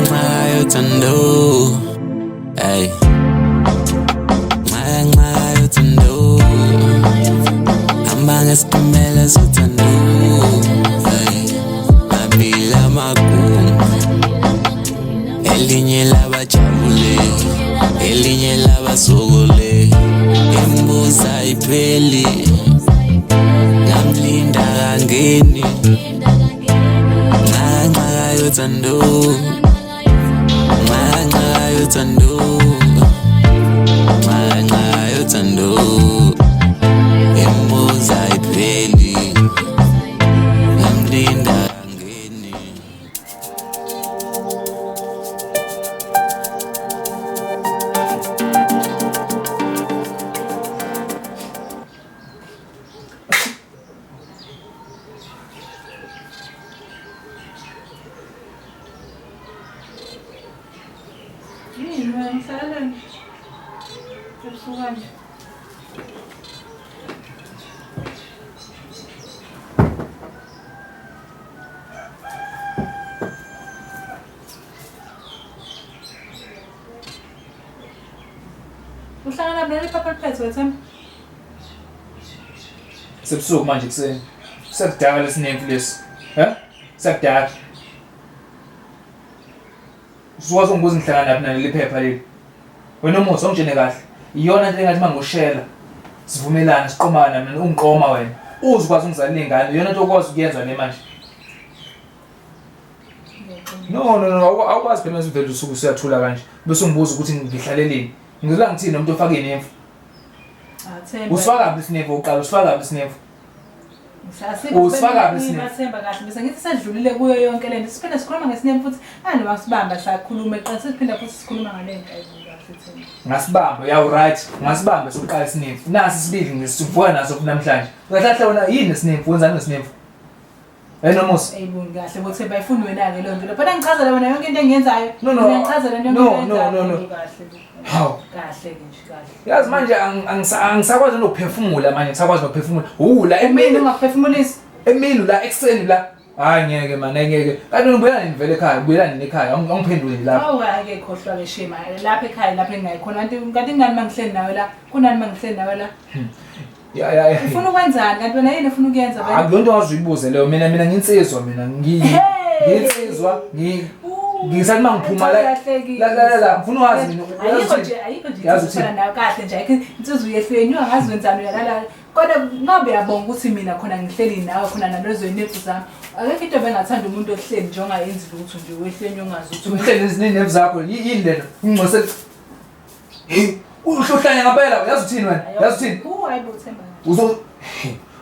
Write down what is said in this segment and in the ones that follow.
Nxaka yothando. Ay. Nxaka nxaka yothando. Hamba ngesitimela sothando. Ay. Mabili amagumbi. Elinye labajabule, elinye labasokole. Imbuzi ayipheli. Ngamlinda kangeni. Nxaka nxaka yothando. Nxaka nxaka yothando. Nxaka nxaka yothando. Imbuzi ayipheli. Ngamlinda kangeni. Yini wena ngisaleleni? Ebusuku kanje. Uhlangana naleli phepha eliphethe wethemba? Sebusuku manje kuseni. Sekudala lesinemfu lesi. He? Sekudala. Usuwazi ungibuza ngihlangana naphi naleli phepha leli. Wena umusa ungitshene kahle. Iyona into engathi mangoshela. Sivumelane siqomana mina ungiqoma wena. Uzukwazi ungizalela ingane. Iyona into okwazi ukuyenza le manje. No no no awukwazi phela mase uvele usuku usuyathula kanje. Bese ungibuza ukuthi ngihlaleleni. Ngizela ngithini nomuntu ofake inemfu. Athemba. Usifaka phi isinemfu uqala usifaka phi isinemfu? Usifaka phi isinemfu? Bathemba kahle bese ngithi sedlulile kuyo yonke lento. Siphinde sikhuluma ngesinemfu futhi ani wasibamba sakhuluma eqala siphinda futhi sikhuluma ngale nto ayibuka futhi. Ngasibamba ya right. Ngasibamba sokuqala isinemfu. Nasi isibili ngisivuka naso futhi namhlanje. Kahle kahle wena yini isinemfu? Wenzani ngesinemfu? Hey Nomusa. Ayibongi kahle bothi bayifuni wena ke leyo nto. Phela ngichazela wena yonke into engiyenzayo. No, no. Ngichazela yonke No, into no, no, no. Kahle. Hawu. Kahle ke nje kahle. Yazi manje angisakwazi nokuphefumula manje ngisakwazi nokuphefumula. Ula Emini emini ungaphefumulisi. emini la ekuseni la. Hayi ngeke man ngeke. Kanti ubuyela nini vele ekhaya? Ubuyela nini ekhaya? Angiphenduli nje lapho. Awu ake khohlwa ke shema lapha ekhaya lapha engingayikhona kanti kanti ngani mangihleli nawe la kunani mangihleli nawe la Ya ya ya. ufuna ukwenzani kanti wena yini ufuna ukuyenza wena Akuyonto ongazuyibuze leyo mina mina nginsizwa mina ngi Hey! nginsizwa ngi Ooh, ngisathi mangiphuma la ulahlekile. la la la ngifuna wazi mina ayikho nje ayikho nje Yazi insizwa uthini? efana nayo kahle nje ayikho insizwa uyehlweni ungazi wenzani uyalala kodwa ngabe uyabonga ukuthi mina khona ngihleli nawe khona nalezo zinephu zami akekho into bengathanda umuntu ohleli nje ongayenzi lutho nje wehlweni ungazi ukuthi uhleli izinevu zakho yini lena ungcose hey uhlohlanya ngempela yazi uthini wena yazi uthini Ooh, hayi bo Themba. uzo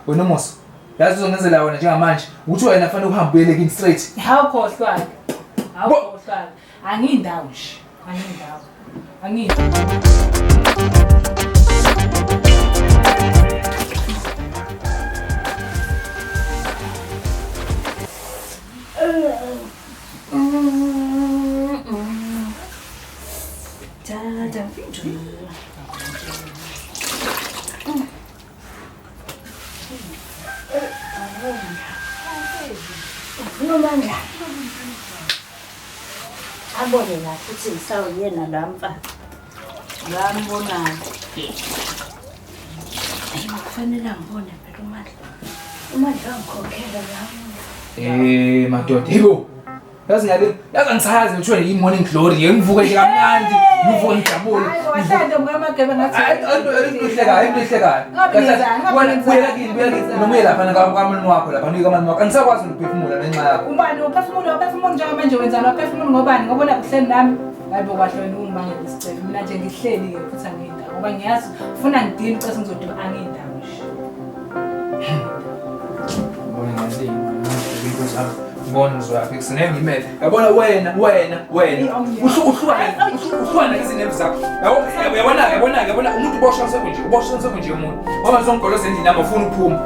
wena Musa yazi uzongenzela wena njengamanje ukuthi wena fanele uhambe uyele kini straight Hawu khohlwa-ke. Hawu Bo- khohlwa-ke. Angiyindawo nje. Angiyindawo. Angiyindawo. Nomandla. Abone kahle ukuthi ngisawuyena la mfana. Ngambonayo. Ayi kufanele angibone phela uMandla. uMandla angikhokhela la. eh madoda yebo yazi ngale yazi angisazi ngithiwa yi-morning glory ngivuke nje kamnandi ngivuke ngijabule Hayi bo, wahlala ntombi kamagebe ngathi. Hayi, into ehlekayo, into ehlekayo. Ngabe ngenzani, ngabe Wena ngenzani, buyela kini, buyela ngabe kini. ngenzani. Noma uye laphana kwamalume wakho lapha, uye kwamalume wakho. Angisakwazi nokuphefumula ngenxa yakho. Ubani uphefumula uphefumula njengamanje wenzani uphefumula ngobani ngoba nakho uhleli nami. Hayi bo kahle wena ungibangela isicelo. Mina nje ngihleli-ke futhi angiyindawo ngoba ngiyazi ufuna ngidini ucese ngizodiba angiyindawo nje. Ngibona ngathi into zakho. Ngibona uzwakhe kusene ngimele. Yabona wena, wena, wena. Uhlukana, uhlukana izinembu zakho. Yabo, yabona, yabona, yabona umuntu uboshwa nje, uboshwa nje umuntu. Ngoba songigoloza endlini yami ufuna ukuphuma.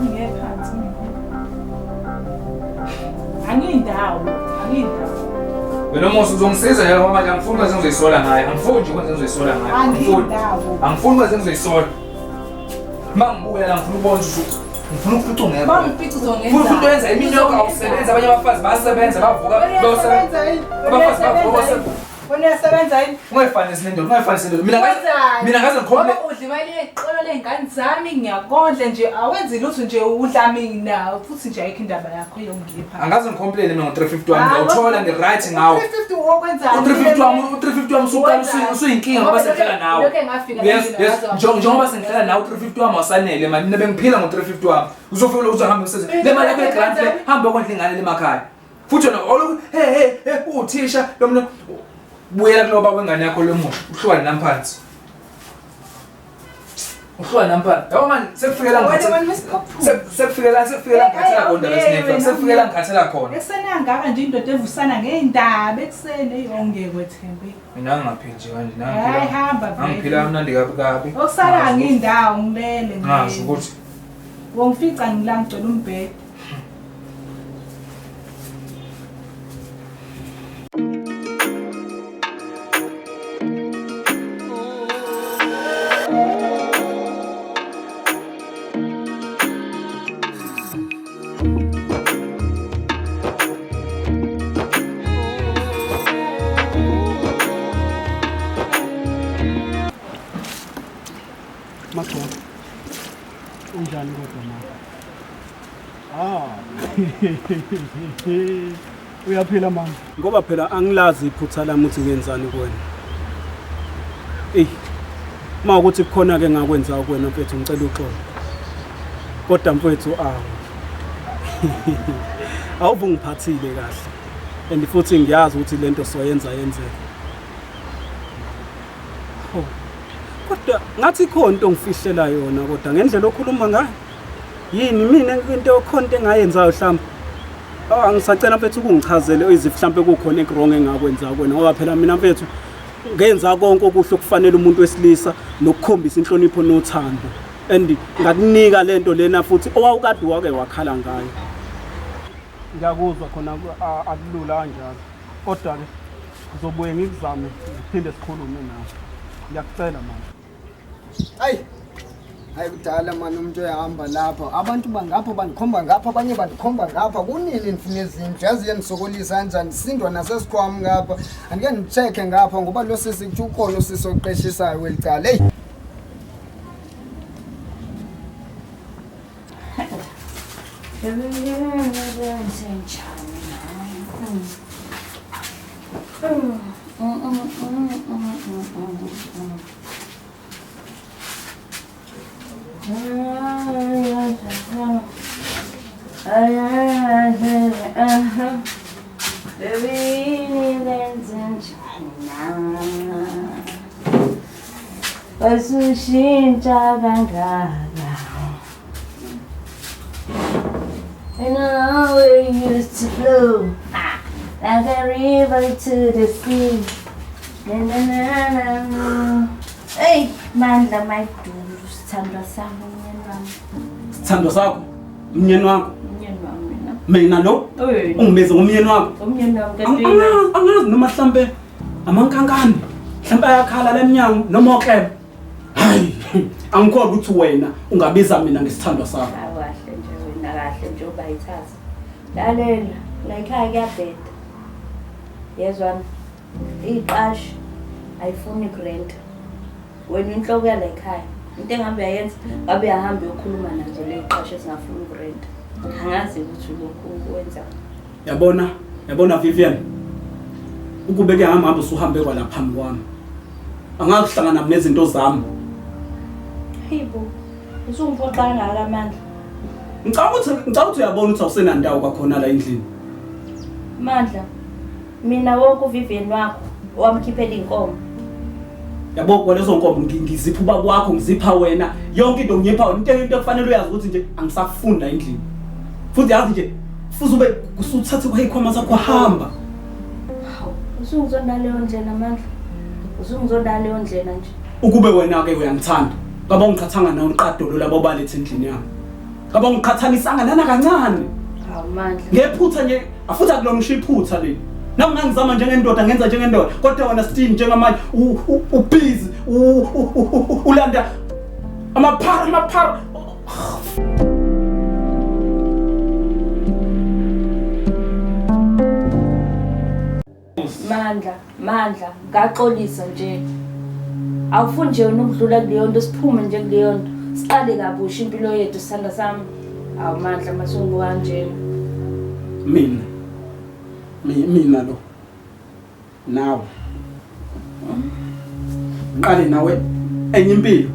Ngiye phansi. Angiyindawo, angiyindawo. Wena Musa uzongisiza nje ngoba manje angifuni kwenze ngizoyisola ngayo. Angifuni nje kwenze ngizoyisola ngayo. Angifuni. Angiyindawo. Angifuni kwenze ngizoyisola. Mangibuya la ngifuna ukubona ukuthi Ngifuna ukufica ungekho. Bangifica uzongenza. Futhi into yenza iminyoka awusebenzi abanye abafazi bayasebenza bavuka Uyasebenza yini? Abafazi bavuka basebenza. Wena uyasebenza yini? Ungayifanisi nendoda, ungayifanisi nendoda. Mina ngaze Wenzani? mina ngaze ngikhombe Ngoba udla imali yeqolo ley'ngane zami ngiyakondla nje awenzi lutho nje udla mina futhi nje ayikho indaba yakho yongipha. angaze ngicomplain mina ngo-350 wami ngiyawuthola ngi-right ngawo. 350 wokwenzani? U-350 wami u-350 wami usuqala usuyinkinga ngoba sengihlala nawe. Lokho engafika Yes, endlini yes. ngazo- Njengoba sengihlala nawe u-350 wami awusanele mani. Mina bengiphila ngo-350 wami. Uzofika uzohamba umsebenzi. Le mali yakho ye-grant le hamba uyokondla ingane le emakhaya. Futhi wena oloku he he he uthisha lo muntu buyela kulowo baba wengane yakho lomusha uhlukane nami phansi. Uhlukane nami phansi. Yabo mani sekufike la Wena ngikhathele. wena mesiphuphu. Sekufike la sekufike la ngikhathela khona Hey, lesinefla. wena. Sekufike la ngikhathela khona. Ekuseni angaka nje indoda evusana ngey'ndaba ekuseni eyongeke Thembi. Mina ngingaphili nje kanje Hayi nangiphila. hamba vele. Ngiphila kamnandi kabi kabi. Okusala ngindawo ngilele Ngazi ukuthi Wongifica ngila ngigcwele umbhede. Magcobo, unjani kodwa mama? Ah. Uyaphila mama. Ngoba phela angilazi iphutha lami ukuthi ngenzani kuwena. Ey. Uma ukuthi kukhona ke ngakwenza kuwena mfethu ngicela uxolo. Kodwa mfethu awu. Awuve ungiphathile kahle. And futhi ngiyazi ukuthi lento soyenza yenzeke. Oh. Kodwa ngathi khona into ongifihlela yona kodwa ngendlela okhuluma ngayo. Yini mina into khona into engayenzayo mhlawumbe? Ah ngisacela mfethu ukungichazele izif mhlawumbe kukhona ekwrong engakwenza kuwena ngoba phela mina mfethu ngenza konke okuhle okufanele umuntu wesilisa nokukhombisa inhlonipho nothando. And ngakunika lento lena futhi owawukade wake wakhala ngayo. Ngiyakuzwa khona akulula kanjalo. Kodwa ke ngizobuye ngikuzame ngiphinde sikhulume nawe. Ngiyakucela mama. Hayi. Hayi kudala mani umuntu uyahamba lapha. Abantu bangapha bandikhomba ngapha abanye bandikhomba ngapha. Kunini ndifuna izindlu yazi iyandisokolisa kanjani sindwa nasesikhwama ngapha. Andike ndicheck-e ngapha ngoba lo sisi kuthiwa ukhona usisi oqeshisayo kweli cala. Eyi. Wasushintsha kangaka. And I always used to flow like a river to the sea. Na na na na na. Hey, Mandla, my dude, sithandwa sami umnyeni wami. Sithandwa sakho umnyeni wakho Umnyeni wami mina. mina lo Wena. ungibiza ngomnyeni wakho. Umnyeni wami kanti Angazi noma mhlambe amankankane mhlambe ayakhala la emnyango noma oklebe. Hayi angikholwa ukuthi wena ungabiza mina ngesithandwa sakho. Kahle nje wena kahle nje ubayithatha. Lalela, la ekhaya kuyabheda. Yezwana. Iqashi ayifuni grant. Wena inhloko yala ekhaya. Into engabe uyayenza, ngabe uyahamba uyokhuluma nazo le iqashi esingafuni grant. Angazi ukuthi lokhu wenza. Yabona, yabona Vivian. Ukube ke hamba usuhambe kwala phambi kwami. Angakuhlangana nezinto zami. Hayibo. Usungiphoxa kangaka amandla. Ngicabanga ukuthi uyabona ukuthi awusenandawo kwakhona la endlini. Mandla. Mina wonke uVivian wakho owamkhiphela inkomo. Yabo kwalezo nkomo ngizipha ubaba wakho ngizipha wena yonke into ngiyipha wena into ekufanele uyazi ukuthi nje angisafunda endlini. Futhi yazi nje futhi ube usuthathe kwayikhwama zakho hamba. Hawu, usungizonda leyo ndlela Mandla. Usungizonda leyo ndlela nje. Ukube wena ke uyangithanda. Ngaba ungiqhathanga nawe uqadolo labo balethe endlini yami. Ngaba ungiqhathanisanga nana kancane. Hawu Mandla. Ngephutha nje afuthi akulona ngisho iphutha leli. Nami ngangizama njengendoda ngenza njengendoda kodwa wena Steve njengamanje ubusy ulanda amaphara amaphara. Mandla, Mandla, ngaxolisa nje. Awufuni nje wena ukudlula kuleyo nto, siphume nje kuleyo nto. Siqale kabusha impilo yethu sithanda sami. Awu Mandla, masungu kanjena. Mina. Mina lo. Nawe. Ngiqale nawe enye impilo.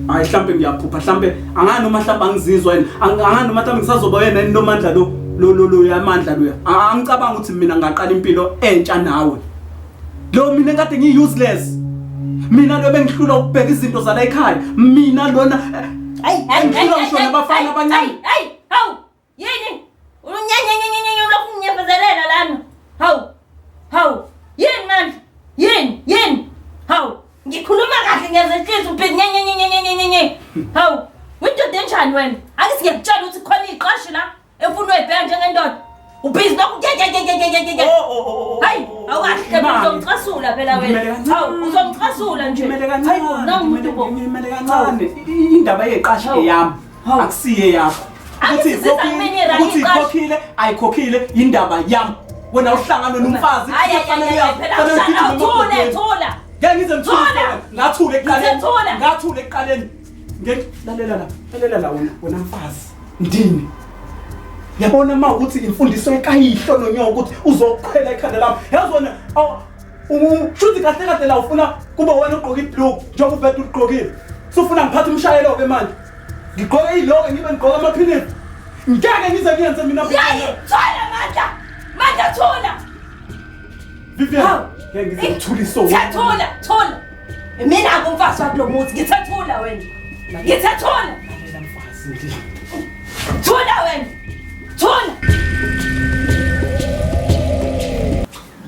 Hayi mhlambe ngiyaphupha, mhlambe angani noma mhlambe angizizwa yini, angani noma mhlambe ngisazoba wena yini Nomandla lo lo yamandla loya. Angicabanga ukuthi mina ngaqala impilo entsha nawe. Lo mina kade ngi useless. Mina lo bengihlula ukubheka izinto zala ekhaya. Mina lona Hayi hayi ngihlula ngisho nabafana abancane. Hayi, hawu. Yini? Unyanyanyanyanyanyo lokhu nginyevezelela lana. Hawu. Hawu. Yini Mandla? Yini? Yini? Hawu. Ngikhuluma kahle ngiyazehlisa ubheki nyenyenyenyenyenyenye. Hawu. Uyindoda enjani wena? Ake singiyakutshela ukuthi khona iqashi la efuna uyibheka njengendoda. Ubhizi lokhu ke. Hayi, awukahle uzongicasula phela wena. Hawu, uzongicasula nje. Ngimele kancane. Nangu bo. Ngimele kancane. Indaba yeqashi eyami. Akusiye yakho. Ukuthi ikhokhile, ayikhokhile indaba yami. Wena uhlangana nomfazi. Hayi hayi phela thula thula. Ngeke ngize ngithule. Ngathule ekuqaleni. Ngathule ekuqaleni. Ngeke lalela la. Lalela la wena wena mfazi. Ndini. Yabona ma ukuthi imfundiso ekayihlo nonyoko ukuthi uzoqhela ekhanda lami. Yazi wena shuthi kahle kahle la ufuna kuba wena ugqoka ibhlue njengoba ubhede ugqokile. Sufuna ngiphathe umshayelo ke manje. Ngigqoke iloke ngibe ngigqoka amaphinifa. Ngeke ngize ngiyenze mina. Yayi, thula Mandla. Mandla thula. Vivian, ngeke ngize ngithuliso. Thula, thula. Mina akumfazi wakho lo muthi, ngithe thula wena. Ngithe thula. Lalela mfazi ndini. Thula wena. Thula.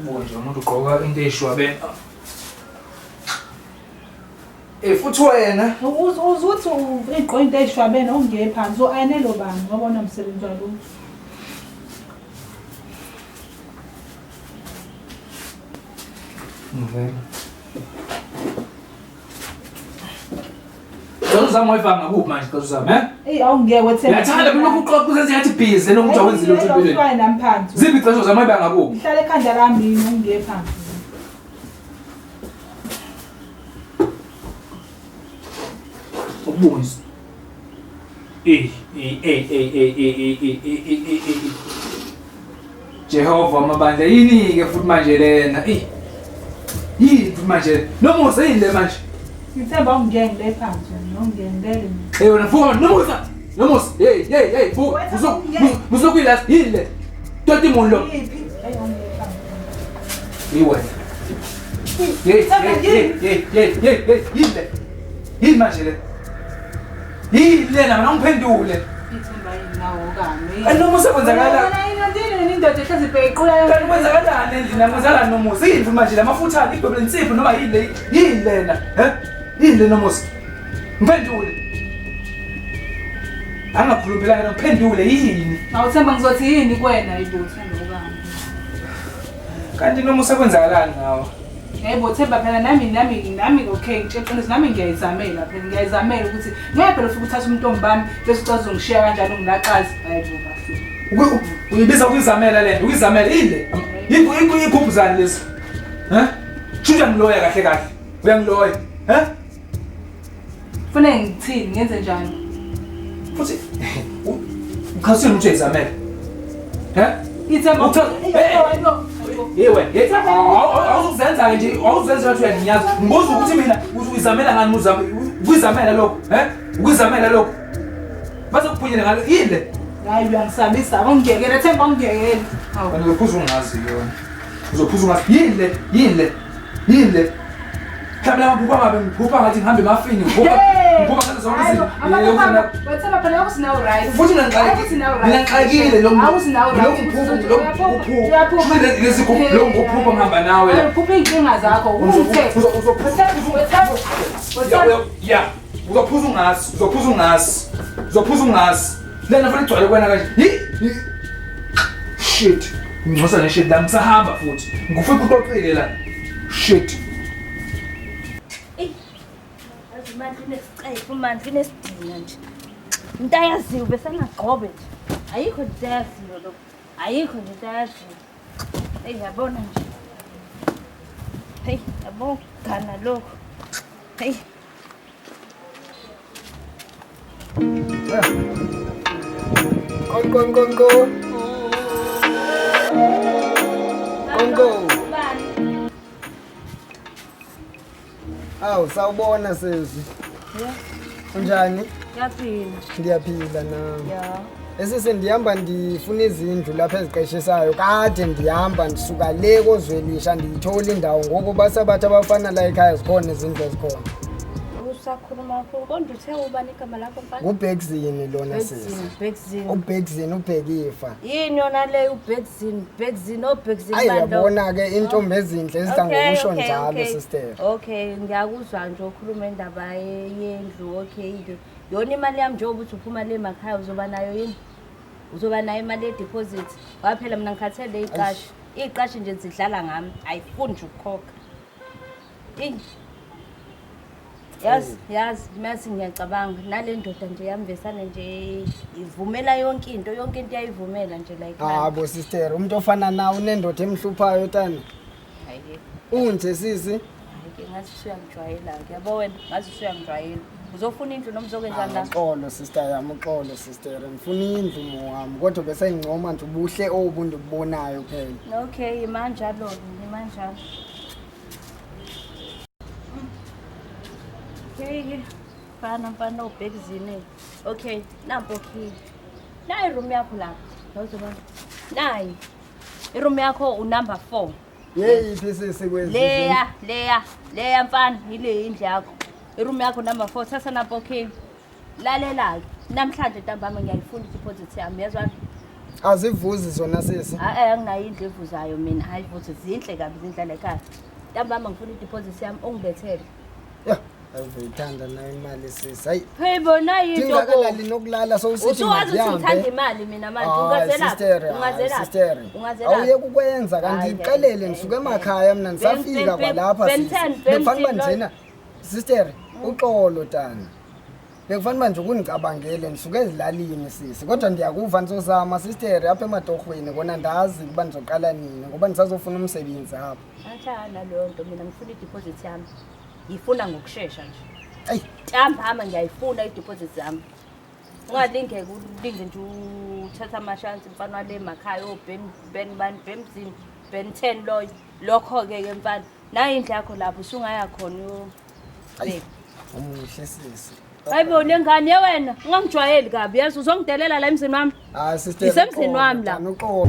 Bonje umuntu ugqoka into eshwabene. Futhi wena uzuthi igqoka into eshwabene ongeye phansi uayinelo bani ngoba unomsebenzi walutho. Ngivela. Cela uzame wayifaka ngakuphi manje cela uzame, eh? Ey awungeke wethemba. Uyathanda phela ukuxoxa uzenze ngathi busy nokuthi awenzi lutho empilweni. Uhlale nami phansi. Ziphi icesho zami wayibeka ngakuphi? Ngihlale ekhanda lami yini ungeye phansi. Ubunzi. Ey ey ey ey ey ey ey ey ey. Jehova mabandla yini ke futhi manje lena? Ey. Yini futhi manje? Nomusa yini le manje? Ngithemba ungiyenge le phansi nongiyengele. Hey wena vuka Nomusa. Nomusa. Hey hey hey vuka. Uzokuyila yini le? Toti munlo. Yiphi? Hey ungiyenge phansi. Yiwe. Hey hey hey hey hey hey yini le? Yini manje le? Yini lena mina ungiphendule. Ithemba yini nawo kami? Kanti Nomusa kwenzakala? Wena indoda ehlezi ibhequla yonke. Kanti kwenzakalani endlini kwenzakalani Nomusa? Yini futhi manje lamafutha igwebe lensipho noma yini le? Yini lena? He? Yini le Nomusa? Ngiphendule. Angakhulumi phela ngeke ngiphendule yini? Awuthemba ngizothi yini kuwena ibo Themba okami. Kanti Nomusa kwenzakalani ngawe? Yebo Themba phela nami okay ngitsheqiniso nami ngiyayizamela phela ngiyayizamela ukuthi ngeke phela ufike uthathe umntombi bami bese ucaza uzongishiya kanjani ungilaqazi. Hayibo bafika. Uyibiza ukuyizamela lento, ukuyizamela yini le? Yikho lezi. Eh? Shuthi ngiloya kahle kahle. Uyangiloya. Eh? Kufanele ngithini ngenze njani? Futhi ukhasile ukuthi uyizamela. Eh? Ithemba. Yewe, awuzenza nje, awuzenza ngathi uyangiyazi. Ngibuza ukuthi mina uyizamela ngani uzame ukuyizamela lokho, eh? Ukuyizamela lokho. Bazokuphunyela ngalo yini le? Hayi uyangisabisa, awungiyekele Themba awungiyekele. Hawu. Wena uzophuza ungazi yona. Uzophuza ungazi. Yini le? Yini le? Yini le? Mhlawumbe lamaphupha ngabe ngiphupha ngathi ngihambe emafini ngiphupha ngiphupha ngazo zonke izinto. Wethemba phela awusinawo right. Futhi mina ngixakile lo ngiphupha lo ngiphupha lezi lo ngiphupha ngihamba nawe la. Uphupha inkinga zakho ungithe. Ya uzophuza ungazi, uzophuza ungazi. Uzophuza ungazi. Lena fanele igcwale kuwena kanje. Shit. Ngcosa ne shit la ngisahamba futhi. Ngifika uxoxile la. Shit. Yazi Mandla unesicefe, uMandla unesidina nje. Into ayaziyo bese angagqobe nje. Ayikho nje into ayaziyo lo. Ayikho nje into ayaziyo. Eyi yabona nje. Hey, yabo gana lokho. Hey. Kon kon kon kon. Kon kon. Awu sawubona sisi. Yeah. Unjani? Ngiyaphila. Ngiyaphila nami. Yeah. Esise ndihamba ndifuna izindlu lapha eziqeshisayo kade ndihamba ndisuka le kozwelisha ndiyithola indawo ngoku basabathi abafana la ekhaya zikhona izindlu ezikhona. Usakhuluma kakhulu kodwa uthe ubani igama lakho mfana? Ngubhekzini lona sisi. Bhekzini. Ubhekzini ubhekifa. Yini yona leyo uBhekzini? Bhekzini oBhekzini Ayi bani lo? yabona ke intombi ezinhle ezidla Okay, ngokusho okay, njalo okay. sister. Okay, ngiyakuzwa nje ukhuluma indaba yendlu okay ke. Yona imali yami njengoba uthi uphuma le emakhaya uzoba nayo yini? Uzoba nayo imali ye-deposit. Ngoba phela mina ngikhathele iqashi. Iqashi nje zidlala ngami, ayifuni nje ukukhokha. Eyi. Yazi, yazi, mase ngiyacabanga nale ndoda nje yamvesane nje ivumela yonke into, yonke into iyayivumela nje la ekhaya. Habo sister, umuntu ofana nawe unendoda emhluphayo tani. Hayi. Unje sisi. Hayi-ke ngathi usuyangijwayela-ke yabo wena, ngathi usuyangijwayela. Uzofuna indlu noma uzokwenzani la? Uxolo sister yami, uxolo sister. Ngifuna indlu mowami kodwa bese ngincoma nje ubuhle obu ndibubonayo phela. Okay, imanjalo-ke, imanjalo. Okay, mfana mfana ubhekizini. Okay, nampo key. Nayi room yakho lapha. Awuzobona. Nayi. I-room yakho unumber 4. Yeyiphi sisi kwezi? Leya, leya, leya mfana, ile indlu yakho. I-room yakho number 4, thatha nampo key. Lalela-ke, namhlanje ntambama ngiyayifuna i-deposit yami, uyezwa? Azivuzi zona sisi. Hayi, anginayo indlu evuzayo mina, hayi futhi zinhle kabi izindlu la ekhaya. Ntambama ngifuna i-deposit yami ungibethele. Ya, awuyithanda nayo imali sisi. Hayi. Hey bona yinto. Ndingakalali nokulala sowusithi Usuwazi ukuthi ngithanda madihambe. imali mina manje Hayi, ungazelaphi? sister, hayi, Ungazelaphi? sister. Ungazelaphi? Awuye kukwenza kanti Hayi, ngixelele hayi, ndisuke hayi. emakhaya mina ndisafika kwalapha Ben sisi. 10, Ben Bekufanele uba 10 njena. Sister, uxolo tana. Bekufanele uba nje ukundicabangele ndisuke ezilalini sisi. Kodwa ndiyakuva ndizozama sister apha ematorhweni kona ndazi ukuba ndizoqala nini ngoba ndisazofuna umsebenzi apha. Athana leyo nto mina ngifuna i-deposit yami. Ngifuna ngokushesha nje. Ayi, Ntambama ngiyayifuna i-deposit yami. Ungalingeke ulinge nje uthatha amashansi mfana wale emakhaya o Ben Ben bani Bemzini Ben 10 loyo. Lokho ke ke mfana. Nayi indlu yakho lapho usungaya khona uyo. ayi. Umuhle sisi. Hayi bo lengane ye wena, ungangijwayeli kabi yazi uzongidelela la emzini wami. Hayi sister. Ngisemzini uxolo, wami la. tana, uxolo.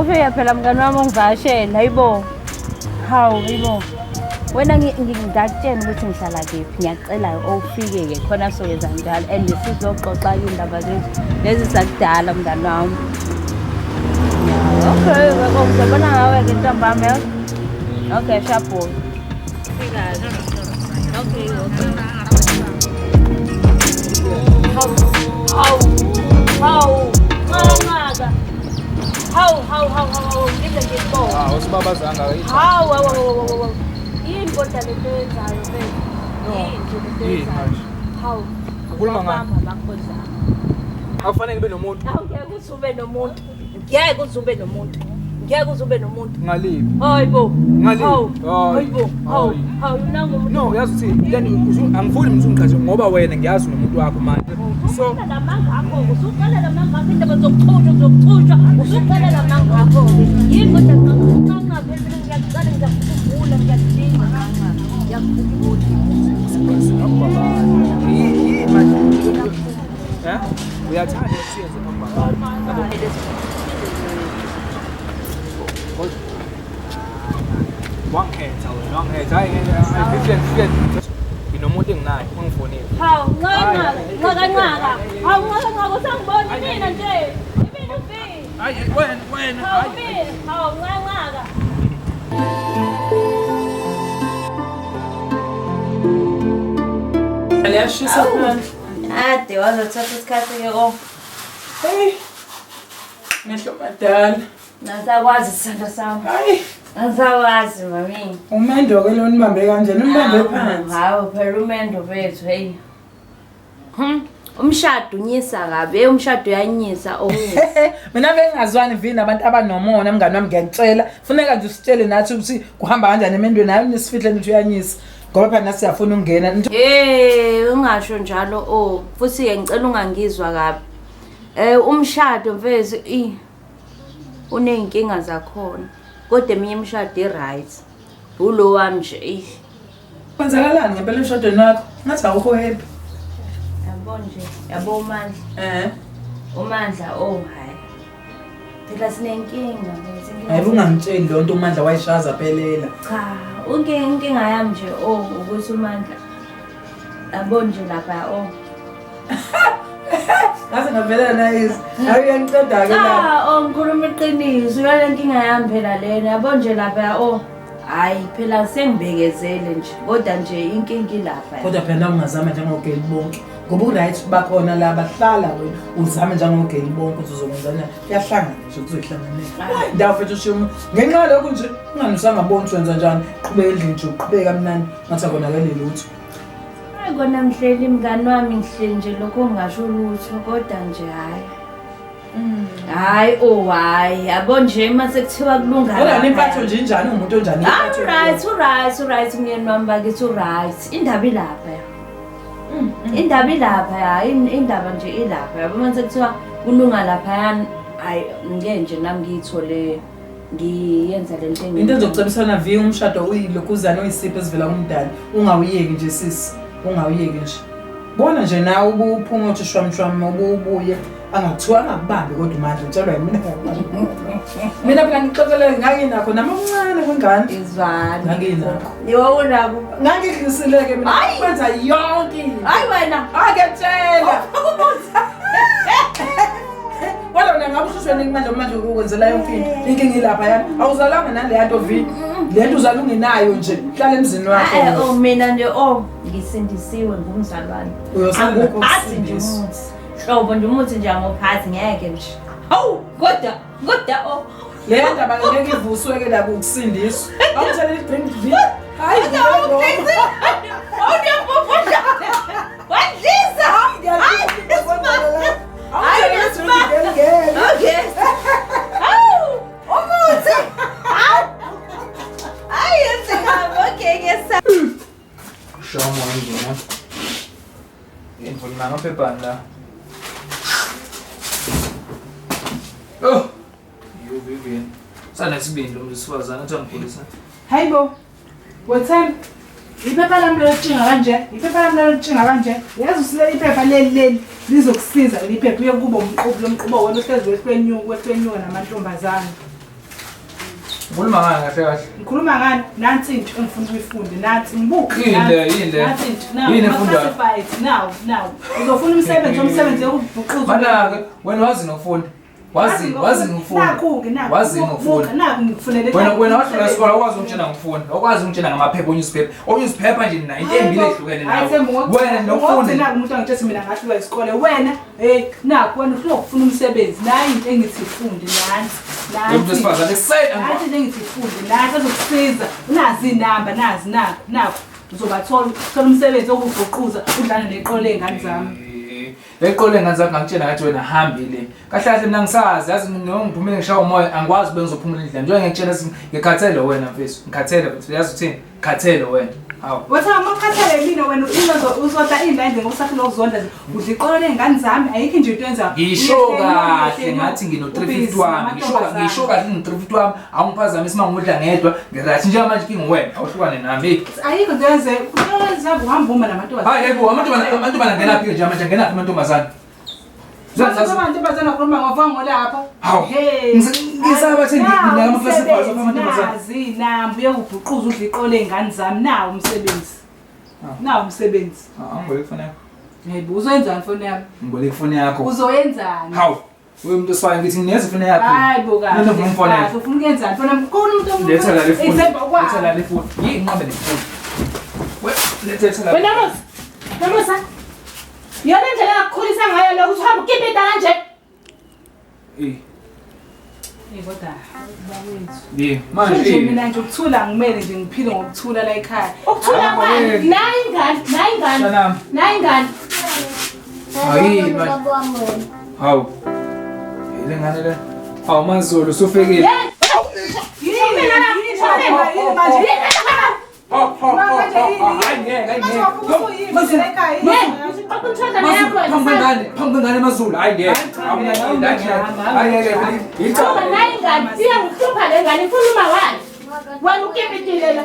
Ufike phela mngani wami ungivakashele, hayibo. Hawu, hayibo. Wena ngingakutshela ukuthi ngihlala kephi, ngiyacela ufike-ke khona sokwenza njalo and sizoxoxa iy'ndaba zethu lezi zakudala mngani wami. Okay, ngizobona ngawe-ke ntambama yazi. Okay, sharp. Fika-ke. Okay, okay. Hawu, hawu, hawu, ncanca. Hawu, hawu, hawu, hawu, ngize ngikubone. Ah, usibabazanga Hawu, hawu, hawu, hawu, hawu. Yini kodwa le nto oyenzayo mfethu? Yini nje le nto Yini oyenzayo? manje? Hawu. Ukhuluma ngani? Ubamba amakhozi akho. Akufanele ngibe nomuntu. Hawu, ngeke uze ube nomuntu. Ngeke uze ube nomuntu. Ngeke uze ube nomuntu. Ngaliphi? Hayi bo. Ngaliphi? Hawu. Hayi. Hayi bo. Hawu. Hayi. Hawu, nangu umuntu. No, uyazi ukuthi lento angifuni mina ungiqashe ngoba wena ngiyazi unomuntu wakho manje. So Usuqala lamanga akho-ke, usuqala lamanga akho, indaba zokuchutshwa, zokuchutshwa, usuqala lamanga akho-ke. Yini kodwa ncanca phela mina ngiyakucela, ngiyakukhumbula, ngiyakudinga ncanca. Ngiyakukhumbula. yini manje? Eh? Uyathanda ukuthi uyenze phambi kwabantu. Wangikhetha wena, wangikhetha. Hayi ngeke, hayi, fifty. Nginomuntu enginaye, ungifonile. Hawu, ncanca, ncanca, ncanca. Hawu, ncanca, ncanca, usangibona imina nje. Imina ufike. Hayi, wena, wena. Wena hawu mina, hawu ncanca. Liyashisa phansi. Ade wazothatha isikhathi ke oh. Hey. Mehlo madala. Angisakwazi isithando sami. Hayi. Angisakwazi mami. Umendo ke lo nibambe kanjani? Unibambe phansi. Hawu phela umendo wethu hey. Umshado unyisa kabi, umshado uyanyisa onyisa. Mina bengingazwani vini nabantu abanomona mngani wami ngiyakutshela. Funeka nje usitshele nathi ukuthi kuhamba kanjani emendweni hayi nisifihle nje uyanyisa. Ngoba phela nathi siyafuna ukungena. Hey, ungasho njalo oh futhi ke ngicela ungangizwa kabi. Umshado mfethu uneyinkinga zakhona. Kodwa eminye imishado i-right. Ulo wami nje. Kwenzakalani ngempela emshadweni wakho? Ngathi awukho happy. Yabo nje, yabo uMandla. UMandla oh hayi. Phela sinenkinga mfethu. Hayi ungangitsheli lo nto uMandla wayishaza phelela. Cha, inkinga yami nje oh ukuthi uMandla. Yabo nje lapha oh. Ngaze ngavelela nayizi. Hayi uyangiqeda ke la. Cha, oh ngikhuluma iqiniso. Yona inkinga yami phela lena. Yabo nje lapha oh. Hayi phela sengibekezele nje. Kodwa nje inkinga ilapha. Kodwa phela ungazama njengogeli bonke. Ngoba uright bakhona la bahlala wena uzame njengogeli bonke ukuthi uzokwenzana. Kuyahlangana nje kuzohlanganela. Hayi ndawo mfethu ushiya ngenxa yalokho nje ungani usangaboni ukuthi wenza njani. Qhubeka endlini nje uqhubeka kamnandi ngathi akonakele lutho. Hayi kona mhleli mngani wami ngihleli nje lokho ngingasho lutho kodwa nje hayi. Hayi oh hayi yabo nje mase kuthiwa kulunga. Kodwa nempatho nje injani umuntu onjani? Right, right, right myeni wami bakithi right. Indaba ilapha ya. Indaba ilapha ya, indaba nje ilapha. Yabo mase kuthiwa kulunga lapha hayi ngeke nje nami ngiyithole ngiyenza lento engi. Into engizokucebisana vi umshado uyilokhuzana uyisipho esivela kumdali. Ungawuyeki nje sisi, ungawuyeki nje. Bona nje nawe ubuphuma uthi shwam shwam ububuye angakuthiwa angakubambi kodwa manje utshelwa yimina. Mina phela ngixoxele nganginakho nami omncane kwengane. Izwani. Nganginakho. Niwawunako. Ngangidlisileke mina kwenza yonke into. Hayi wena. Aketshela. Wala wena ngabe usushwe nini manje manje ukwenzela yonke into. Inkinga ilapha yani. Awuzalanga nale nto vi. Le nto uzala ungenayo nje. Hlala emzini wakho. Oh mina nje oh ngisindisiwe ngumzalwane. Uyosala ukusindiswa. Hlobo nje umuthi nje angophathi ngeke nje. Hawu kodwa kodwa oh le ndaba ngeke ivuswe ke la kukusindiswa. Awutshele i-drink vi. Hayi awuyabhobhodla. Wadlisa. Hayi. Okay. Hawu umuthi. Hayi yenzeka okay ngesa. Shomo ngena. Invulma amaphepha la. Oh. You Vivian. Sana sibindi lo msifazana athi angigulisa. Hayibo. Wethemba. Iphepha lami lokutshinga kanje, iphepha lami lokutshinga kanje. Yazi usile iphepha leli leli lizokusiza leli phepha uye kuba umqobo lomqobo wena ohlezi wehlwenyuka wehlwenyuka namantombazane. Ukhuluma ngani kahle kahle? Ngikhuluma ngani? Nansi into engifuna ukuyifunde, nansi ngibuke. Yini le? Nansi into. Yini efundayo? Now, now. Uzofuna umsebenzi, umsebenzi yokubhuquza. Mana ke wena wazi nokufunda. Wazi ngifunda. Nakhu-ke nakhu. Wazi ngifunda. Nakhu ngikufunele. Wena wahlula isikole awukwazi ukutshela ngifunda. Awukwazi ukutshela ngamaphepha o-newspaper. O-newspaper nje nayo into embili ehlukene nawe. Wena nokufunda. Nakhu umuntu angitshela mina ngahlula isikole. Wena hey nakhu wena uhlula ukufuna umsebenzi. Nayi into engithi ifunde nansi. Nansi. Umuntu wesifazane kusena. Nansi into engithi ifunde nansi ezokusiza. Unazi inamba nazi nakhu nakhu. Uzobathola uthola umsebenzi wokuguquza udlale neqolo ley'ngane zami. Leqole ngane zakho ngakutshela ngathi wena hambile. Kahle kahle mina ngisazi yazi noma ngiphumile ngishaya umoya angikwazi ube ngizophumula endlini. Njengoba ngikutshela ngikhathele wena mfethu. Ngikhathele mfethu yazi uthini? Ngikhathele wena. Hawu. Wathi amakhathele mina wena uzodla indlu ngoba usafuna ukuzondla udla iqolo ley'ngane zami ayikho nje into yenza. Ngisho kahle ngathi ngino 350 wami. Ngisho kahle ngino 350 wami awungiphazamisi uma ngidla ngedwa ngirathi njengamanje kingi wena awuhlukane nami. Ayikho into yenze. Uzohamba uhamba uma namantombazane. Hayi yebo amantombazane angena phi nje manje angena phi amantombazane? Amantombazane akhuluma ngovango lapha. Hawu. Ngisaba thi nginaka ama-classifieds amantombazane. Nazi inamba uyekubhuquza udla iqolo ley'ngane zami nawo umsebenzi. Nawo umsebenzi. Angiboleka ifoni yakho. Yebo uzoyenzani ifoni yami? Ngiboleka ifoni yakho. Uzoyenzani? Hawu. Umuntu oswayo ngithi ngineza ifoni yakho. Hayi bo kahle. Noma ngimfonele. Kahle, ufuna ukuyenzani? Fona mkhulu umuntu omuntu. Letha la le foni. Ithemba kwakho. Letha la le foni. Yinqabe le foni. We letha la. Wena Musa. Nomusa. Yona indlela engakukhulisa ngayo lo ukuthi uhambe ukipita kanje. Eh. Eh kodwa bakwethu. Yebo. Manje Manje mina nje ukuthula ngimele nje ngiphile ngokuthula la ekhaya. Ukuthula kwani? Nayi ingane, nayi ingane. Shanami. Nayi ingane. Hayi manje. Hawu. Le ngane le. Hawu maZulu usufikile. Yini yini manje? Hayi ngeke, hayi ngeke. Phambi kwengane maZulu, hayi ngeke. Hayi ngeke. Ngoba nayi ingane iyangihlupha le ngane ifuna uma wayo. Wena ukipitile la.